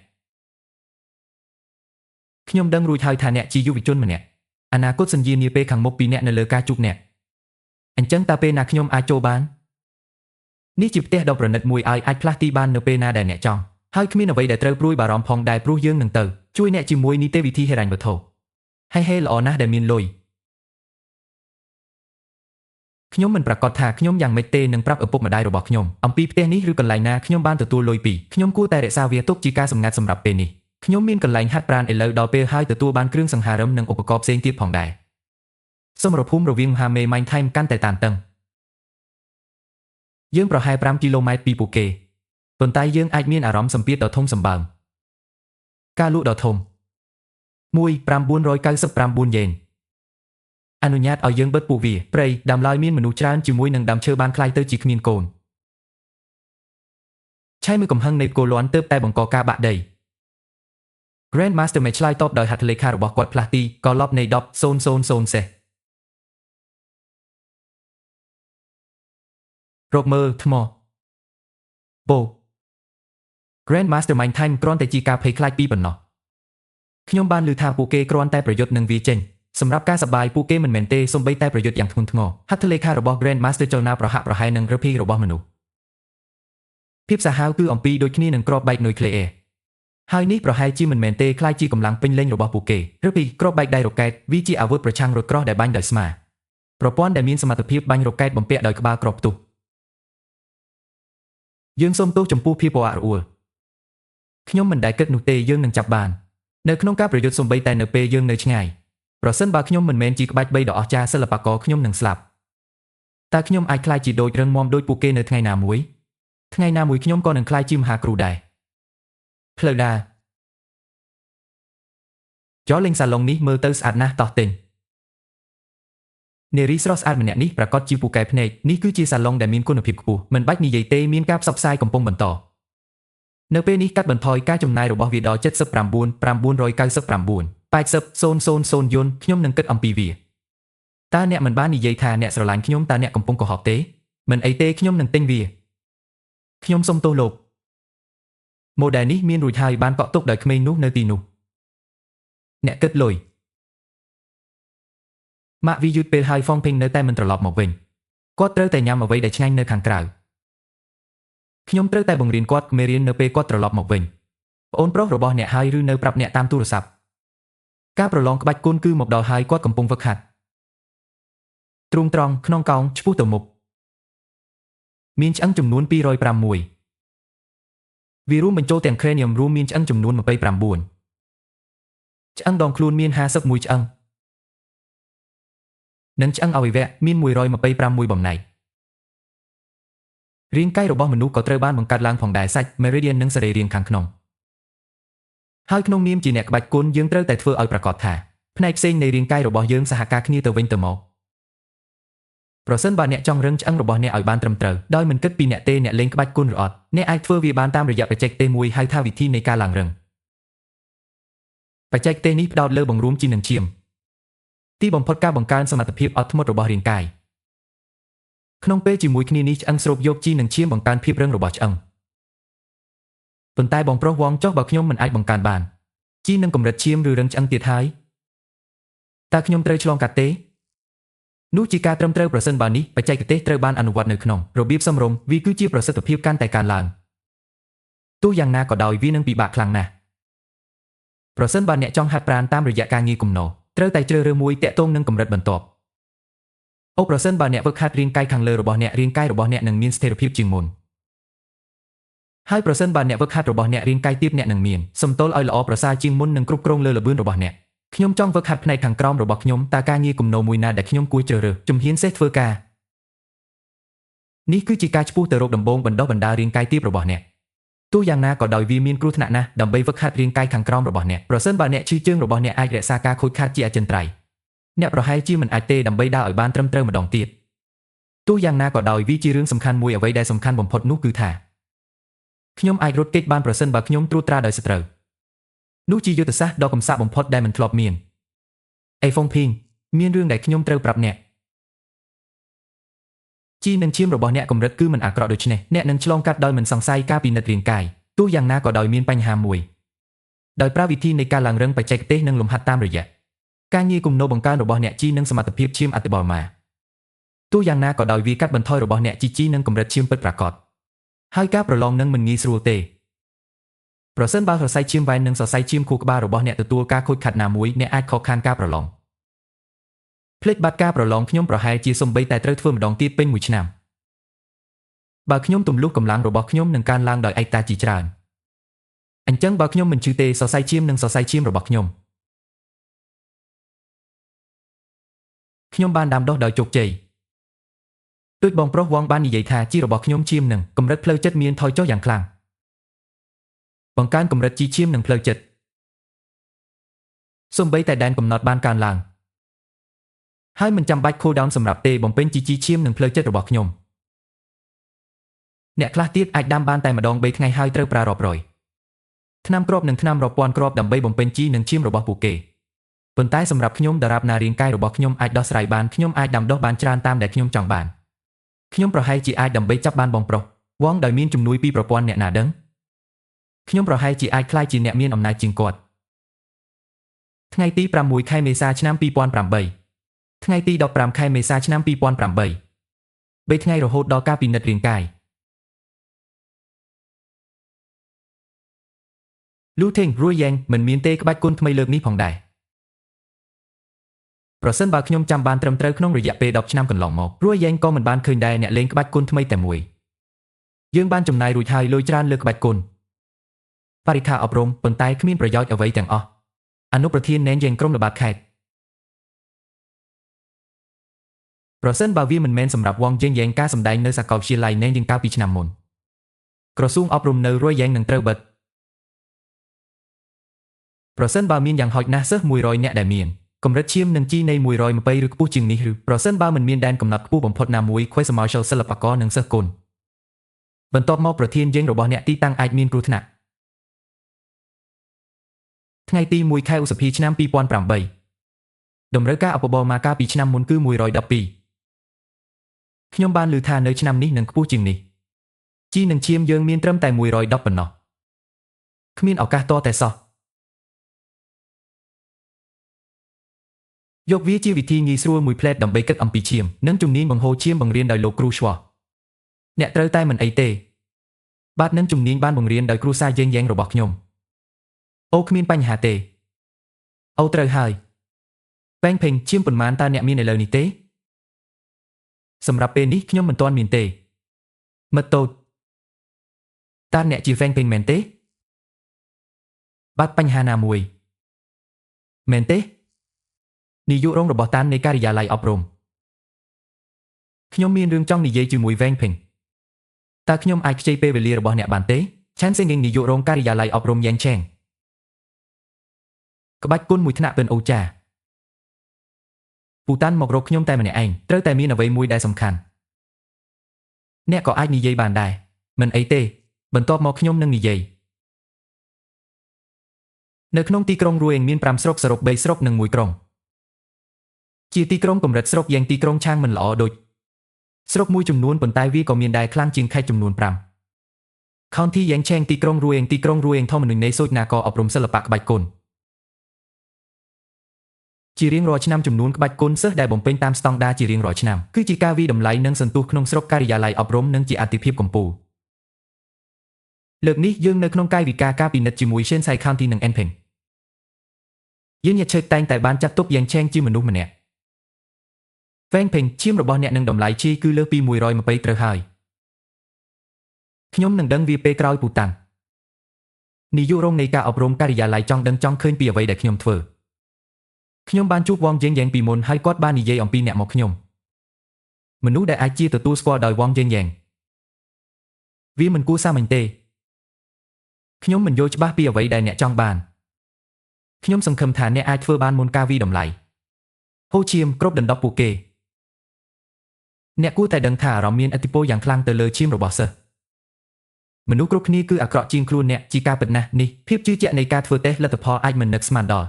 ខ្ញុំដឹងរួចហើយថាអ្នកជាយុវជនម្នាក់អនាគតសន្យានាពេលខាងមុខពីអ្នកនៅលើការជួបអ្នកអញ្ចឹងតើពេលណាខ្ញុំអាចចូលបាននេះជាផ្ទះដ៏ប្រណិតមួយឲ្យអាចផ្លាស់ទីបាននៅពេលណាដែលអ្នកចង់ហើយគ្មានអ្វីដែលត្រូវព្រួយបារម្ភផងដែរព្រោះយើងនឹងទៅជួយអ្នកជាមួយនីតិវិធីហិរញ្ញវត្ថុហេហេល្អណាស់ដែលមានលុយខ្ញុំមិនប្រាកដថាខ្ញុំយ៉ាងម៉េចទេនឹងប្រាប់ឪពុកម្ដាយរបស់ខ្ញុំអំពីផ្ទះនេះឬកន្លែងណាខ្ញុំបានទទួលលុយពីខ្ញុំគួរតែរក្សាវាទុកជាការសម្ងាត់សម្រាប់ពេលនេះខ្ញុំមានកន្លែងហាត់ប្រាណឥឡូវដល់ពេលហើយទទួលបានគ្រឿងសង្ហារឹមនិងឧបករណ៍ផ្សេងទៀតផងដែរសមរភូមិរវាងមហាមេម៉ាញ់ថៃមកាន់តែតានតឹងយើងប្រហែល5គីឡូម៉ែត្រពីពួកគេប៉ុន្តែយើងអាចមានអារម្មណ៍សម្ពាធដ៏ធំសម្បើមការលក់ដ៏ធំ1,999យេនអនុញ្ញាតឲ្យយើងបិទពួកវាព្រៃដើមឡើយមានមនុស្សច្រើនជាមួយនឹងដើមឈើបានក្លាយទៅជាគ្មានកូនឆៃមួយកំហឹងនៃកូលាន់ទើបតែបង្កការបាក់ដី Grand Master មិនឆ្លើយតបដោយហត្ថលេខារបស់គាត់ផ្លាស់ទីកលប់នៃ10,000សេះរកមើលថ្មបូ Grand Master Mind Time គ្រាន់តែជាការភ័យខ្លាចពីប៉ុណ្ណោះខ្ញុំបានឮថាពួកគេគ្រាន់តែប្រយុទ្ធនឹងវាចេញសម្រាប់ការសប្បាយពួកគេមិនមែនទេសូម្បីតែប្រយុទ្ធយ៉ាងធ្ងន់ធ្ងរហត្ថលេខារបស់ Grand Master ចលនាប្រហាក់ប្រហែលនឹងរភីរបស់មនុស្សភាពសាហាវគឺអំពីដូចគ្នានឹងគ្រាប់បែកនុយក្លេអ៊ែរហើយនេះប្រហែលជាមិនមែនទេក្លាយជាកម្លាំងពេញលេញរបស់ពួកគេឬពីគ្រាប់បែកដៃរ៉ុកែតវាជាអាវុធប្រឆាំងរថក្រោះដែលបាញ់ដោយស្មាប្រព័ន្ធដែលមានសមត្ថភាពបាញ់រ៉ុកែតបំពាក់ដោយក្បាលគ្រាប់ផ្ទុះយើងសូមទោសចំពោះភាពរអាក់រអួលខ្ញុំមិនដែលគិតនោះទេយើងនឹងចាប់បាននៅក្នុងការប្រយុទ្ធសូម្បីតែនៅពេលយើងនៅឆ្ងាយប្រសិនបើខ្ញុំមិនមែនជាក្បាច់បីដ៏អស្ចារ្យសិល្បករខ្ញុំនឹងស្លាប់តើខ្ញុំអាចក្លាយជាដូចរឹងមាំដូចពួកគេនៅថ្ងៃណាមួយថ្ងៃណាមួយខ្ញុំក៏នឹងក្លាយជាមហាគ្រូដែរផ្លូវដើរចលលេងសាឡុងនេះមើលទៅស្អាតណាស់តោះទិញនារីស្រស់ស្អាតម្នាក់នេះប្រាកដជាពូកែភ្នែកនេះគឺជាសាឡុងដែលមានគុណភាពខ្ពស់មិនបាច់និយាយទេមានការផ្សព្វផ្សាយកំពុងបន្តនៅពេលនេះកាត់បន្ថយការចំណាយរបស់វាដល់79,999 80,000យួនខ្ញុំនឹងគិតអំពីវាតើអ្នកមិនបាននិយាយថាអ្នកស្រឡាញ់ខ្ញុំតើអ្នកកំពុងកុហកទេមិនអីទេខ្ញុំនឹងទិញវាខ្ញុំសូមទោសលោកម៉ូដែលនេះមានរួចហើយបានកក់ទុកដោយក្មេងនោះនៅទីនោះអ្នកគិតលុយ ម៉ាក់វីយឺតពេលហើយហ្វុងភីងនៅតែមិនត្រឡប់មកវិញគាត់ត្រូវតែញ៉ាំអ្វីដែលឆ្ងាញ់នៅខាងក្រៅខ្ញុំត្រូវតែបង្រៀនគាត់មេរៀននៅពេលគាត់ត្រឡប់មកវិញប្អូនប្រុសរបស់អ្នកហើយឬនៅប្រាប់អ្នកតាមទូរស័ព្ទការប្រឡងក្បាច់គុណគឺមកដល់ហើយគាត់កំពុងហ្វឹកហាត់ទ្រូងត្រង់ក្នុងកោងឆ្ពោះទៅមុខមានឆ្អឹងចំនួន206វារួមបញ្ចូលទាំង cranium រួមមានឆ្អឹងចំនួន29ឆ្អឹងដងខ្លួនមាន51ឆ្អឹងនិងឆ្អឹងអវយវៈមាន126បំណែករាងកាយរបស់មនុស្សក៏ត្រូវបានបង្កើតឡើងផងដែរសាច់ meridian និងសរីរាង្គខាងក្នុងហើយក្នុងនាមជាអ្នកក្បាច់គុណយើងត្រូវតែធ្វើឲ្យប្រាកដថាផ្នែកផ្សេងនៃរាងកាយរបស់យើងសហការគ្នាទៅវិញទៅមកប្រសិនបើអ្នកចង់រឹងឆ្អឹងរបស់អ្នកឲ្យបានត្រឹមត្រូវដោយមិនគិតពីអ្នកទេអ្នកលេងក្បាច់គុណឬអត់អ្នកអាចធ្វើវាបានតាមរយៈបច្ចេកទេសមួយហៅថាវិធីនៃការឡើងរឹងបច្ចេកទេសនេះផ្ដោតលើបង្រួមជីនិងឈាមទីបំផុតការបង្កើនសមត្ថភាពអត់ធ្មត់របស់រាងកាយក្នុងពេលជាមួយគ្នានេះឆ្អឹងស្រូបយកជីនិងឈាមបង្កើនភាពរឹងរបស់ឆ្អឹងប៉ុន្តែបងប្រុសវងចុះបើខ្ញុំមិនអាចបង្កើនបានជីនិងកម្រិតឈាមឬរឹងឆ្អឹងទៀតហើយតើខ្ញុំត្រូវឆ្លងកាត់ទេនោះជាការត្រឹមត្រូវប្រសិនបើនេះបច្ចេកទេសត្រូវបានអនុវត្តនៅក្នុងរបៀបសមរម្យវាគឺជាប្រសិទ្ធភាពកាន់តែកើនឡើងទោះយ៉ាងណាក៏ដោយវានឹងពិបាកខ្លាំងណាស់ប្រសិនបើអ្នកចង់ហាត់ប្រាណតាមរយៈការងារគំនរត្រូវតែជ្រើសរើសមួយទាក់ទងនឹងកម្រិតបន្ទាប់អូប្រសិនបើអ្នកហ្វឹកហាត់រាងកាយខាងលើរបស់អ្នករាងកាយរបស់អ្នកនឹងមានស្ថិរភាពជាងមុនហើយប្រសិនបើអ្នកហ្វឹកហាត់របស់អ្នករាងកាយទាបអ្នកនឹងមានសំទោលឲ្យល្អប្រសើរជាងមុននឹងគ្រប់គ្រងលើល្បឿនរបស់អ្នកខ្ញុំចង់ហ្វឹកហាត់ផ្នែកខាងក្រោមរបស់ខ្ញុំតើការងារគំនរមួយណាដែលខ្ញុំគួរជ្រើសរើសជំហានសេះធ្វើការនេះគឺជាការឆ្ពោះទៅរកដំបូងបណ្ដុះបណ្ដាលរាងកាយទាបរបស់អ្នកទោះយ៉ាងណាក៏ដោយវាមានគ្រោះថ្នាក់ណាស់ដើម្បីហ្វឹកហាត់រាងកាយខាងក្រោមរបស់អ្នកប្រសិនបើអ្នកឈឺជើងរបស់អ្នកអាចរក្សាការខូចខាតជាអចិន្ត្រៃយ៍អ្នកប្រហែលជាមិនអាចទេដើម្បីដើរឲ្យបានត្រឹមត្រូវម្ដងទៀតទោះយ៉ាងណាក៏ដោយវាជារឿងសំខាន់មួយអ្វីដែលសំខាន់បំផុតនោះគឺថាខ្ញុំអាចរត់គេចបានប្រសិនបើខ្ញុំត្រួតត្រាដោយសត្រូវនោះជាយុទ្ធសាស្ត្រដ៏កំសាកបំផុតដែលមិនធ្លាប់មានអេហ្វុងភីងមានរឿងដែលខ្ញុំត្រូវប្រាប់អ្នកជីនិងឈាមរបស់អ្នកកម្រិតគឺមិនអាក្រក់ដូច្នេះអ្នកនឹងឆ្លងកាត់ដោយមិនសង្ស័យការពិនិត្យរាងកាយទោះយ៉ាងណាក៏ដោយមានបញ្ហាមួយដោយប្រើវិធីនៃការឡើងរឹងបច្ចេកទេសនិងលំហាត់តាមរយៈការងារគំនរបង្កើនរបស់អ្នកជីនិងសមត្ថភាពឈាមអតិបរមាទោះយ៉ាងណាក៏ដោយវាកាត់បន្ថយរបស់អ្នកជីនិងកម្រិតឈាមពិតប្រាកដហើយការប្រឡងនឹងមិនងាយស្រួលទេប្រសិនបើសរសៃឈាមវែងនិងសរសៃឈាមខួរក្បាលរបស់អ្នកទទួលការខូចខាតណាមួយអ្នកអាចខកខានការប្រឡងភ្លេចបាត់ការប្រឡងខ្ញុំប្រហែលជាសូម្បីតែត្រូវធ្វើម្ដងទៀតពេញមួយឆ្នាំបើខ្ញុំទម្លុះកម្លាំងរបស់ខ្ញុំនឹងកើនឡើងដោយឯកតាជាច្រើនអញ្ចឹងបើខ្ញុំមិនជឿទេសរសៃឈាមនិងសរសៃឈាមរបស់ខ្ញុំខ្ញុំបានដាំដុះដោយជោគជ័យដូចបងប្រុសវងបាននិយាយថាជីរបស់ខ្ញុំឈាមនឹងកម្រិតផ្លូវចិត្តមានថយចុះយ៉ាងខ្លាំងបង្កើនកម្រិតជីឈាមនិងផ្លូវចិត្តសូម្បីតែដែនកំណត់បានកើនឡើងហើយមិនចាំបាច់ cool down សម្រាប់ទេបំពេញជីឈាមនិងផ្លូវចិត្តរបស់ខ្ញុំអ្នកខ្លះទៀតអាចដាំបានតែម្ដង3ថ្ងៃហើយត្រូវប្រើរាប់រយថ្នាំគ្រាប់និងថ្នាំរាប់ពាន់គ្រាប់ដើម្បីបំពេញជីនិងឈាមរបស់ពួកគេប៉ុន្តែសម្រាប់ខ្ញុំដរាបណារាងកាយរបស់ខ្ញុំអាចដោះស្រាយបានខ្ញុំអាចដាំដុះបានច្រើនតាមដែលខ្ញុំចង់បានខ្ញុំប្រហែលជាអាចដើម្បីចាប់បានបងប្រុសវងដោយមានជំនួយពីប្រព័ន្ធអ្នកណាដឹងខ្ញុំប្រហែលជាអាចក្លាយជាអ្នកមានអំណាចជាងគាត់ថ្ងៃទី6ខែមេសាឆ្នាំ2008ថ្ងៃទី15ខែមេសាឆ្នាំ2008 3ថ្ងៃរហូតដល់ការពិនិត្យរាងកាយលូថេងរួយយ៉ាងមិនមានទេក្បាច់គុណថ្មីលើកនេះផងដែរប្រសិនបើខ្ញុំចាំបានត្រឹមត្រូវក្នុងរយៈពេល10ឆ្នាំកន្លងមករួយយ៉ាងក៏មិនបានឃើញដែរអ្នកលេងក្បាច់គុណថ្មីតែមួយយើងបានចំណាយរួចហើយលុយច្រើនលើក្បាច់គុណបរិក្ខារអប់រំប៉ុន្តែគ្មានប្រយោជន៍អ្វីទាំងអស់អនុប្រធានណែនយ៉ាងក្រុមល្បាតខេត្តប្រសិនបើវាមិនមែនសម្រាប់វងយេងយ៉ាងការសម្ដែងនៅសាកលវិទ្យាល័យណែនយ៉ាងកាលពីឆ្នាំមុនក្រសួងអប់រំនៅរួយយ៉ាងនឹងត្រូវបិទប្រសិនបើមានយ៉ាងហោចណាស់សិស្ស100នាក់ដែលមានកម្រិតឈាមនិងជីនៃ120ឬខ្ពស់ជាងនេះឬប្រសិនបើមិនមានដែនកំណត់ខ្ពស់បំផុតណាមួយខ្វេស Marshall សិល្បករនិងសិស្សគុណបន្ទាប់មកប្រធានយើងរបស់អ្នកទីតាំងអាចមានគ្រោះថ្នាក់ថ្ងៃទី1ខែឧសភាឆ្នាំ2008តម្រូវការអបបរមាកាលពីឆ្នាំមុនគឺ112ខ្ញុំបានឮថានៅឆ្នាំនេះនឹងខ្ពស់ជាងនេះជីនិងឈាមយើងមានត្រឹមតែ110ប៉ុណ្ណោះគ្មានឱកាសតតែសោះ យកវាជាវិធីងាយស្រួលមួយផ្លែតដើម្បីគិតអំពីឈាមនិងជំនាញបង្ហូរឈាមបង្រៀនដោយលោកគ្រូស្វោះអ្នកត្រូវតែមិនអីទេបាទនឹងជំនាញបានបង្រៀនដោយគ្រួសារយេងយ៉ែងរបស់ខ្ញុំអូគ្មានបញ្ហាទេអូត្រូវហើយវែងភេងឈាមប៉ុន្មានតើអ្នកមានឥឡូវនេះទេសម្រាប់ពេលនេះខ្ញុំមិនទាន់មានទេមិត្តតូចតើអ្នកជាវែងភេងមែនទេបាទបញ្ហាណាមួយមែនទេនាយករងរបស់តាននៃការិយាល័យអប់រំខ្ញុំមានរឿងចង់និយាយជាមួយវែងភេងតើខ្ញុំអាចខ្ចីពេលវេលារបស់អ្នកបានទេឆានសេងនាយករងការិយាល័យអប់រំយ៉ែងឆេងក្បាច់គុណមួយថ្នាក់ពិនអូចាពូតាន់មករកខ្ញុំតែម្នាក់ឯងត្រូវតែមានអ្វីមួយដែលសំខាន់អ្នកក៏អាចនិយាយបានដែរមិនអីទេបន្ទាប់មកខ្ញុំនឹងនិយាយនៅក្នុងទីក្រុងរួយមាន5ស្រុកសរុប3ស្រុកនិង1ក្រុងជាទីក្រុងកម្រិតស្រុកយ៉ាងទីក្រុងឆាងមិនល្អដូចស្រុកមួយចំនួនប៉ុន្តែវាក៏មានដែរខ្លាំងជាងខេត្តចំនួន5 County យ៉ាងឆេងទីក្រុងរួយទីក្រុងរួយធម្មនុញ្ញនៃសូចនាករអប់រំសិល្បៈក្បាច់គុណជារៀងរាល់ឆ្នាំចំនួនក្បាច់គុណសិស្សដែលបំពេញតាមស្តង់ដារជារៀងរាល់ឆ្នាំគឺជាការវាយតម្លៃនិងសន្ទុះក្នុងស្រុកការិយាល័យអប់រំនិងជាអាទិភាពកម្ពុជាលើកនេះយើងនៅក្នុងកាយវិការការពិនិត្យជាមួយ Shensai County និង Enping យើងញាក់ឈើតែងតែបានចាត់ទុកយ៉ាងឆេងជាមនុស្សម្នាក់វែងភេងឈាមរបស់អ្នកនឹងតម្លៃជាគឺលើសពី120ត្រូវហើយខ្ញុំនឹងដឹងវាពេលក្រោយពូតាំងនាយករងនៃការអប់រំការិយាល័យចង់ដឹងចង់ឃើញពីអ្វីដែលខ្ញុំធ្វើខ្ញុំបានជួបវងយេងយ៉ែងពីមុនហើយគាត់បាននិយាយអំពីអ្នកមកខ្ញុំមនុស្សដែលអាចជាទទួលស្គាល់ដោយវងយេងយ៉ែងវាមិនគួរសាមញ្ញទេខ្ញុំមិនយល់ច្បាស់ពីអ្វីដែលអ្នកចង់បានខ្ញុំសង្ឃឹមថាអ្នកអាចធ្វើបានមុនការវាយតម្លៃហូរឈាមគ្រប់ដណ្ដប់ពួកគេអ្នកគួរតែដឹងថាអារម្មណ៍មានឥទ្ធិពលយ៉ាងខ្លាំងទៅលើឈាមរបស់សិស្សមនុស្សគ្រប់គ្នាគឺអាក្រក់ជាងខ្លួនអ្នកជាការពិតណាស់នេះភាពជឿជាក់នៃការធ្វើតេស្តលទ្ធផលអាចមិននឹកស្មានដល់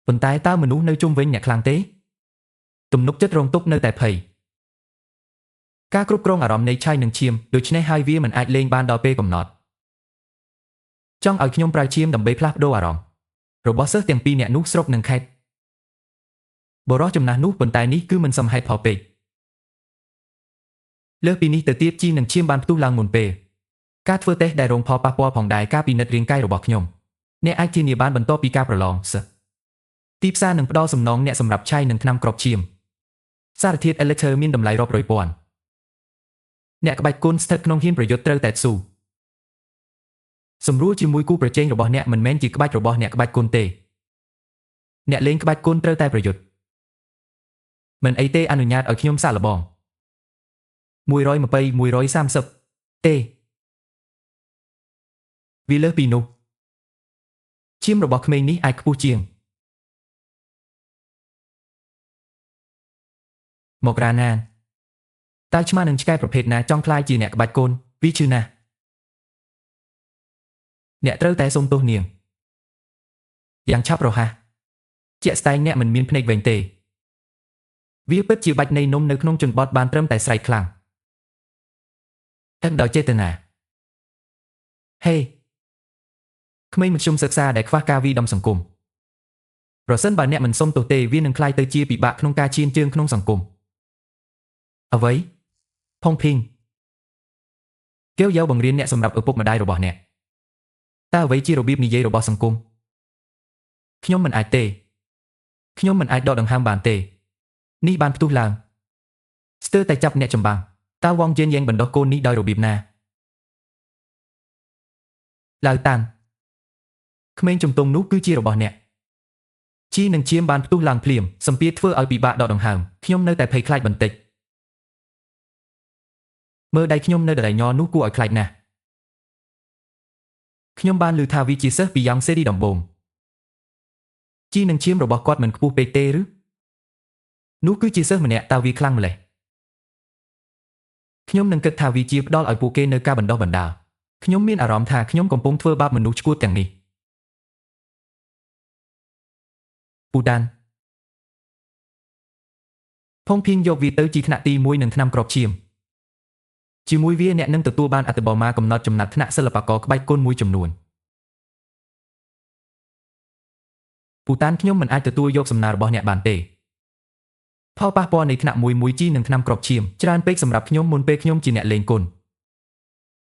ប៉ុន្តែតើមនុស្សនៅជុំវិញអ្នកខ្លាំងទេទំនុកចិត្តរងទុក្ខនៅតែភ័យការគ្រប់គ្រងអារម្មណ៍នៃឆៃនិងឈាមដូច្នេះហើយវាមិនអាចលេងបានដល់ពេលកំណត់ចង់ឲ្យខ្ញុំប្រើឈាមដើម្បីផ្លាស់ប្ដូរអារម្មណ៍របស់សិស្សទាំងពីរអ្នកនោះស្រុកនិងខេត្តបុរសចំណាស់នោះប៉ុន្តែនេះគឺមិនសមហេតុផលពេកលើសពីនេះទៅទៀតជីនិងឈាមបានផ្ទុះឡើងមុនពេលការធ្វើតេស្តដែលរងផលប៉ះពាល់ផងដែរការពិនិត្យរាងកាយរបស់ខ្ញុំអ្នកអាចធានាបានបន្ទាប់ពីការប្រឡងសិស្សទីផ្សារនឹងផ្ដល់សំណងអ្នកសម្រាប់ឆៃនិងថ្នាំគ្រាប់ឈាមសារធាតុ Elector មានតម្លៃរាប់រយពាន់អ្នកក្បាច់គុណស្ថិតក្នុងហ៊ានប្រយុទ្ធត្រូវតែស៊ូសម្រួលជាមួយគូប្រជែងរបស់អ្នកមិនមែនជាក្បាច់របស់អ្នកក្បាច់គុណទេអ្នកលេងក្បាច់គុណត្រូវតែប្រយុទ្ធមិនអីទេអនុញ្ញាតឲ្យខ្ញុំសាកល្បង120 130ទេវាលើសពីនោះឈាមរបស់ក្មេងនេះអាចខ្ពស់ជាងមករ៉ាណានតើឆ្មានឹងឆ្កែប្រភេទណាចង់ក្លាយជាអ្នកក្បាច់គុណវាឈឺណាស់អ្នកត្រូវតែសុំទោសនាងយ៉ាងឆាប់រហ័សជាក់ស្ដែងអ្នកមិនមានភ្នែកវែងទេវាពិតជាបាច់នៃនំនៅក្នុងជនបទបានត្រឹមតែស្រែកខ្លាំងតែដោយចេតនាហេក្មេងមធ្យមសិក្សាដែលខ្វះការវាយដំសង្គមប្រសិនបើអ្នកមិនសុំទោសទេវានឹងក្លាយទៅជាពិបាកក្នុងការឈានជើងក្នុងសង្គមអ្វីផុងភីងកែវយ៉ាវបង្រៀនអ្នកសម្រាប់ឪពុកម្ដាយរបស់អ្នកតើអ្វីជារបៀបនិយាយរបស់សង្គមខ្ញុំមិនអាចទេខ្ញុំមិនអាចដកដង្ហើមបានទេនេះបានផ្ទុះឡើងស្ទើរតែចាប់អ្នកចម្បាំងតើវងយេនយ៉ាងបណ្ដោះកូននេះដោយរបៀបណាឡាវតាំងក្មេងជំទង់នោះគឺជារបស់អ្នកជីនិងឈាមបានផ្ទុះឡើងភ្លាមសម្ពាធធ្វើឲ្យពិបាកដកដង្ហើមខ្ញុំនៅតែភ័យខ្លាចបន្តិចមើលដៃខ្ញុំនៅដដែលញ័រនោះគួរឲ្យខ្លាចណាស់ខ្ញុំបានឮថាវាជាសិស្សពីយ៉ាងសេរីដំបូងជីនិងឈាមរបស់គាត់មិនខ្ពស់ពេកទេឬនោះគឺជាសិស្សម្នាក់តើវាខ្លាំងម្ល៉េះខ្ញុំនឹងគិតថាវាជាផ្ដល់ឲ្យពួកគេនៅការបណ្ដោះបណ្ដាលខ្ញុំមានអារម្មណ៍ថាខ្ញុំកំពុងធ្វើបាបមនុស្សឈួតទាំងនេះពូដានផុងភីងយកវាទៅជាថ្នាក់ទី1និងថ្នាំគ្រាប់ឈាមជាមួយវាអ្នកនឹងទទួលបានអត្ថបទមាកំណត់ចំណាត់ថ្នាក់សិល្បករក្បាច់គុណមួយចំនួន ពូតានខ្ញុំមិនអាចទទួលយកសំណើរបស់អ្នកបានទេផលប៉ះពាល់នៃថ្នាក់មួយមួយជីនិងថ្នាំគ្រាប់ឈាមច្រើនពេកសម្រាប់ខ្ញុំមុនពេលខ្ញុំជាអ្នកលេងគុន។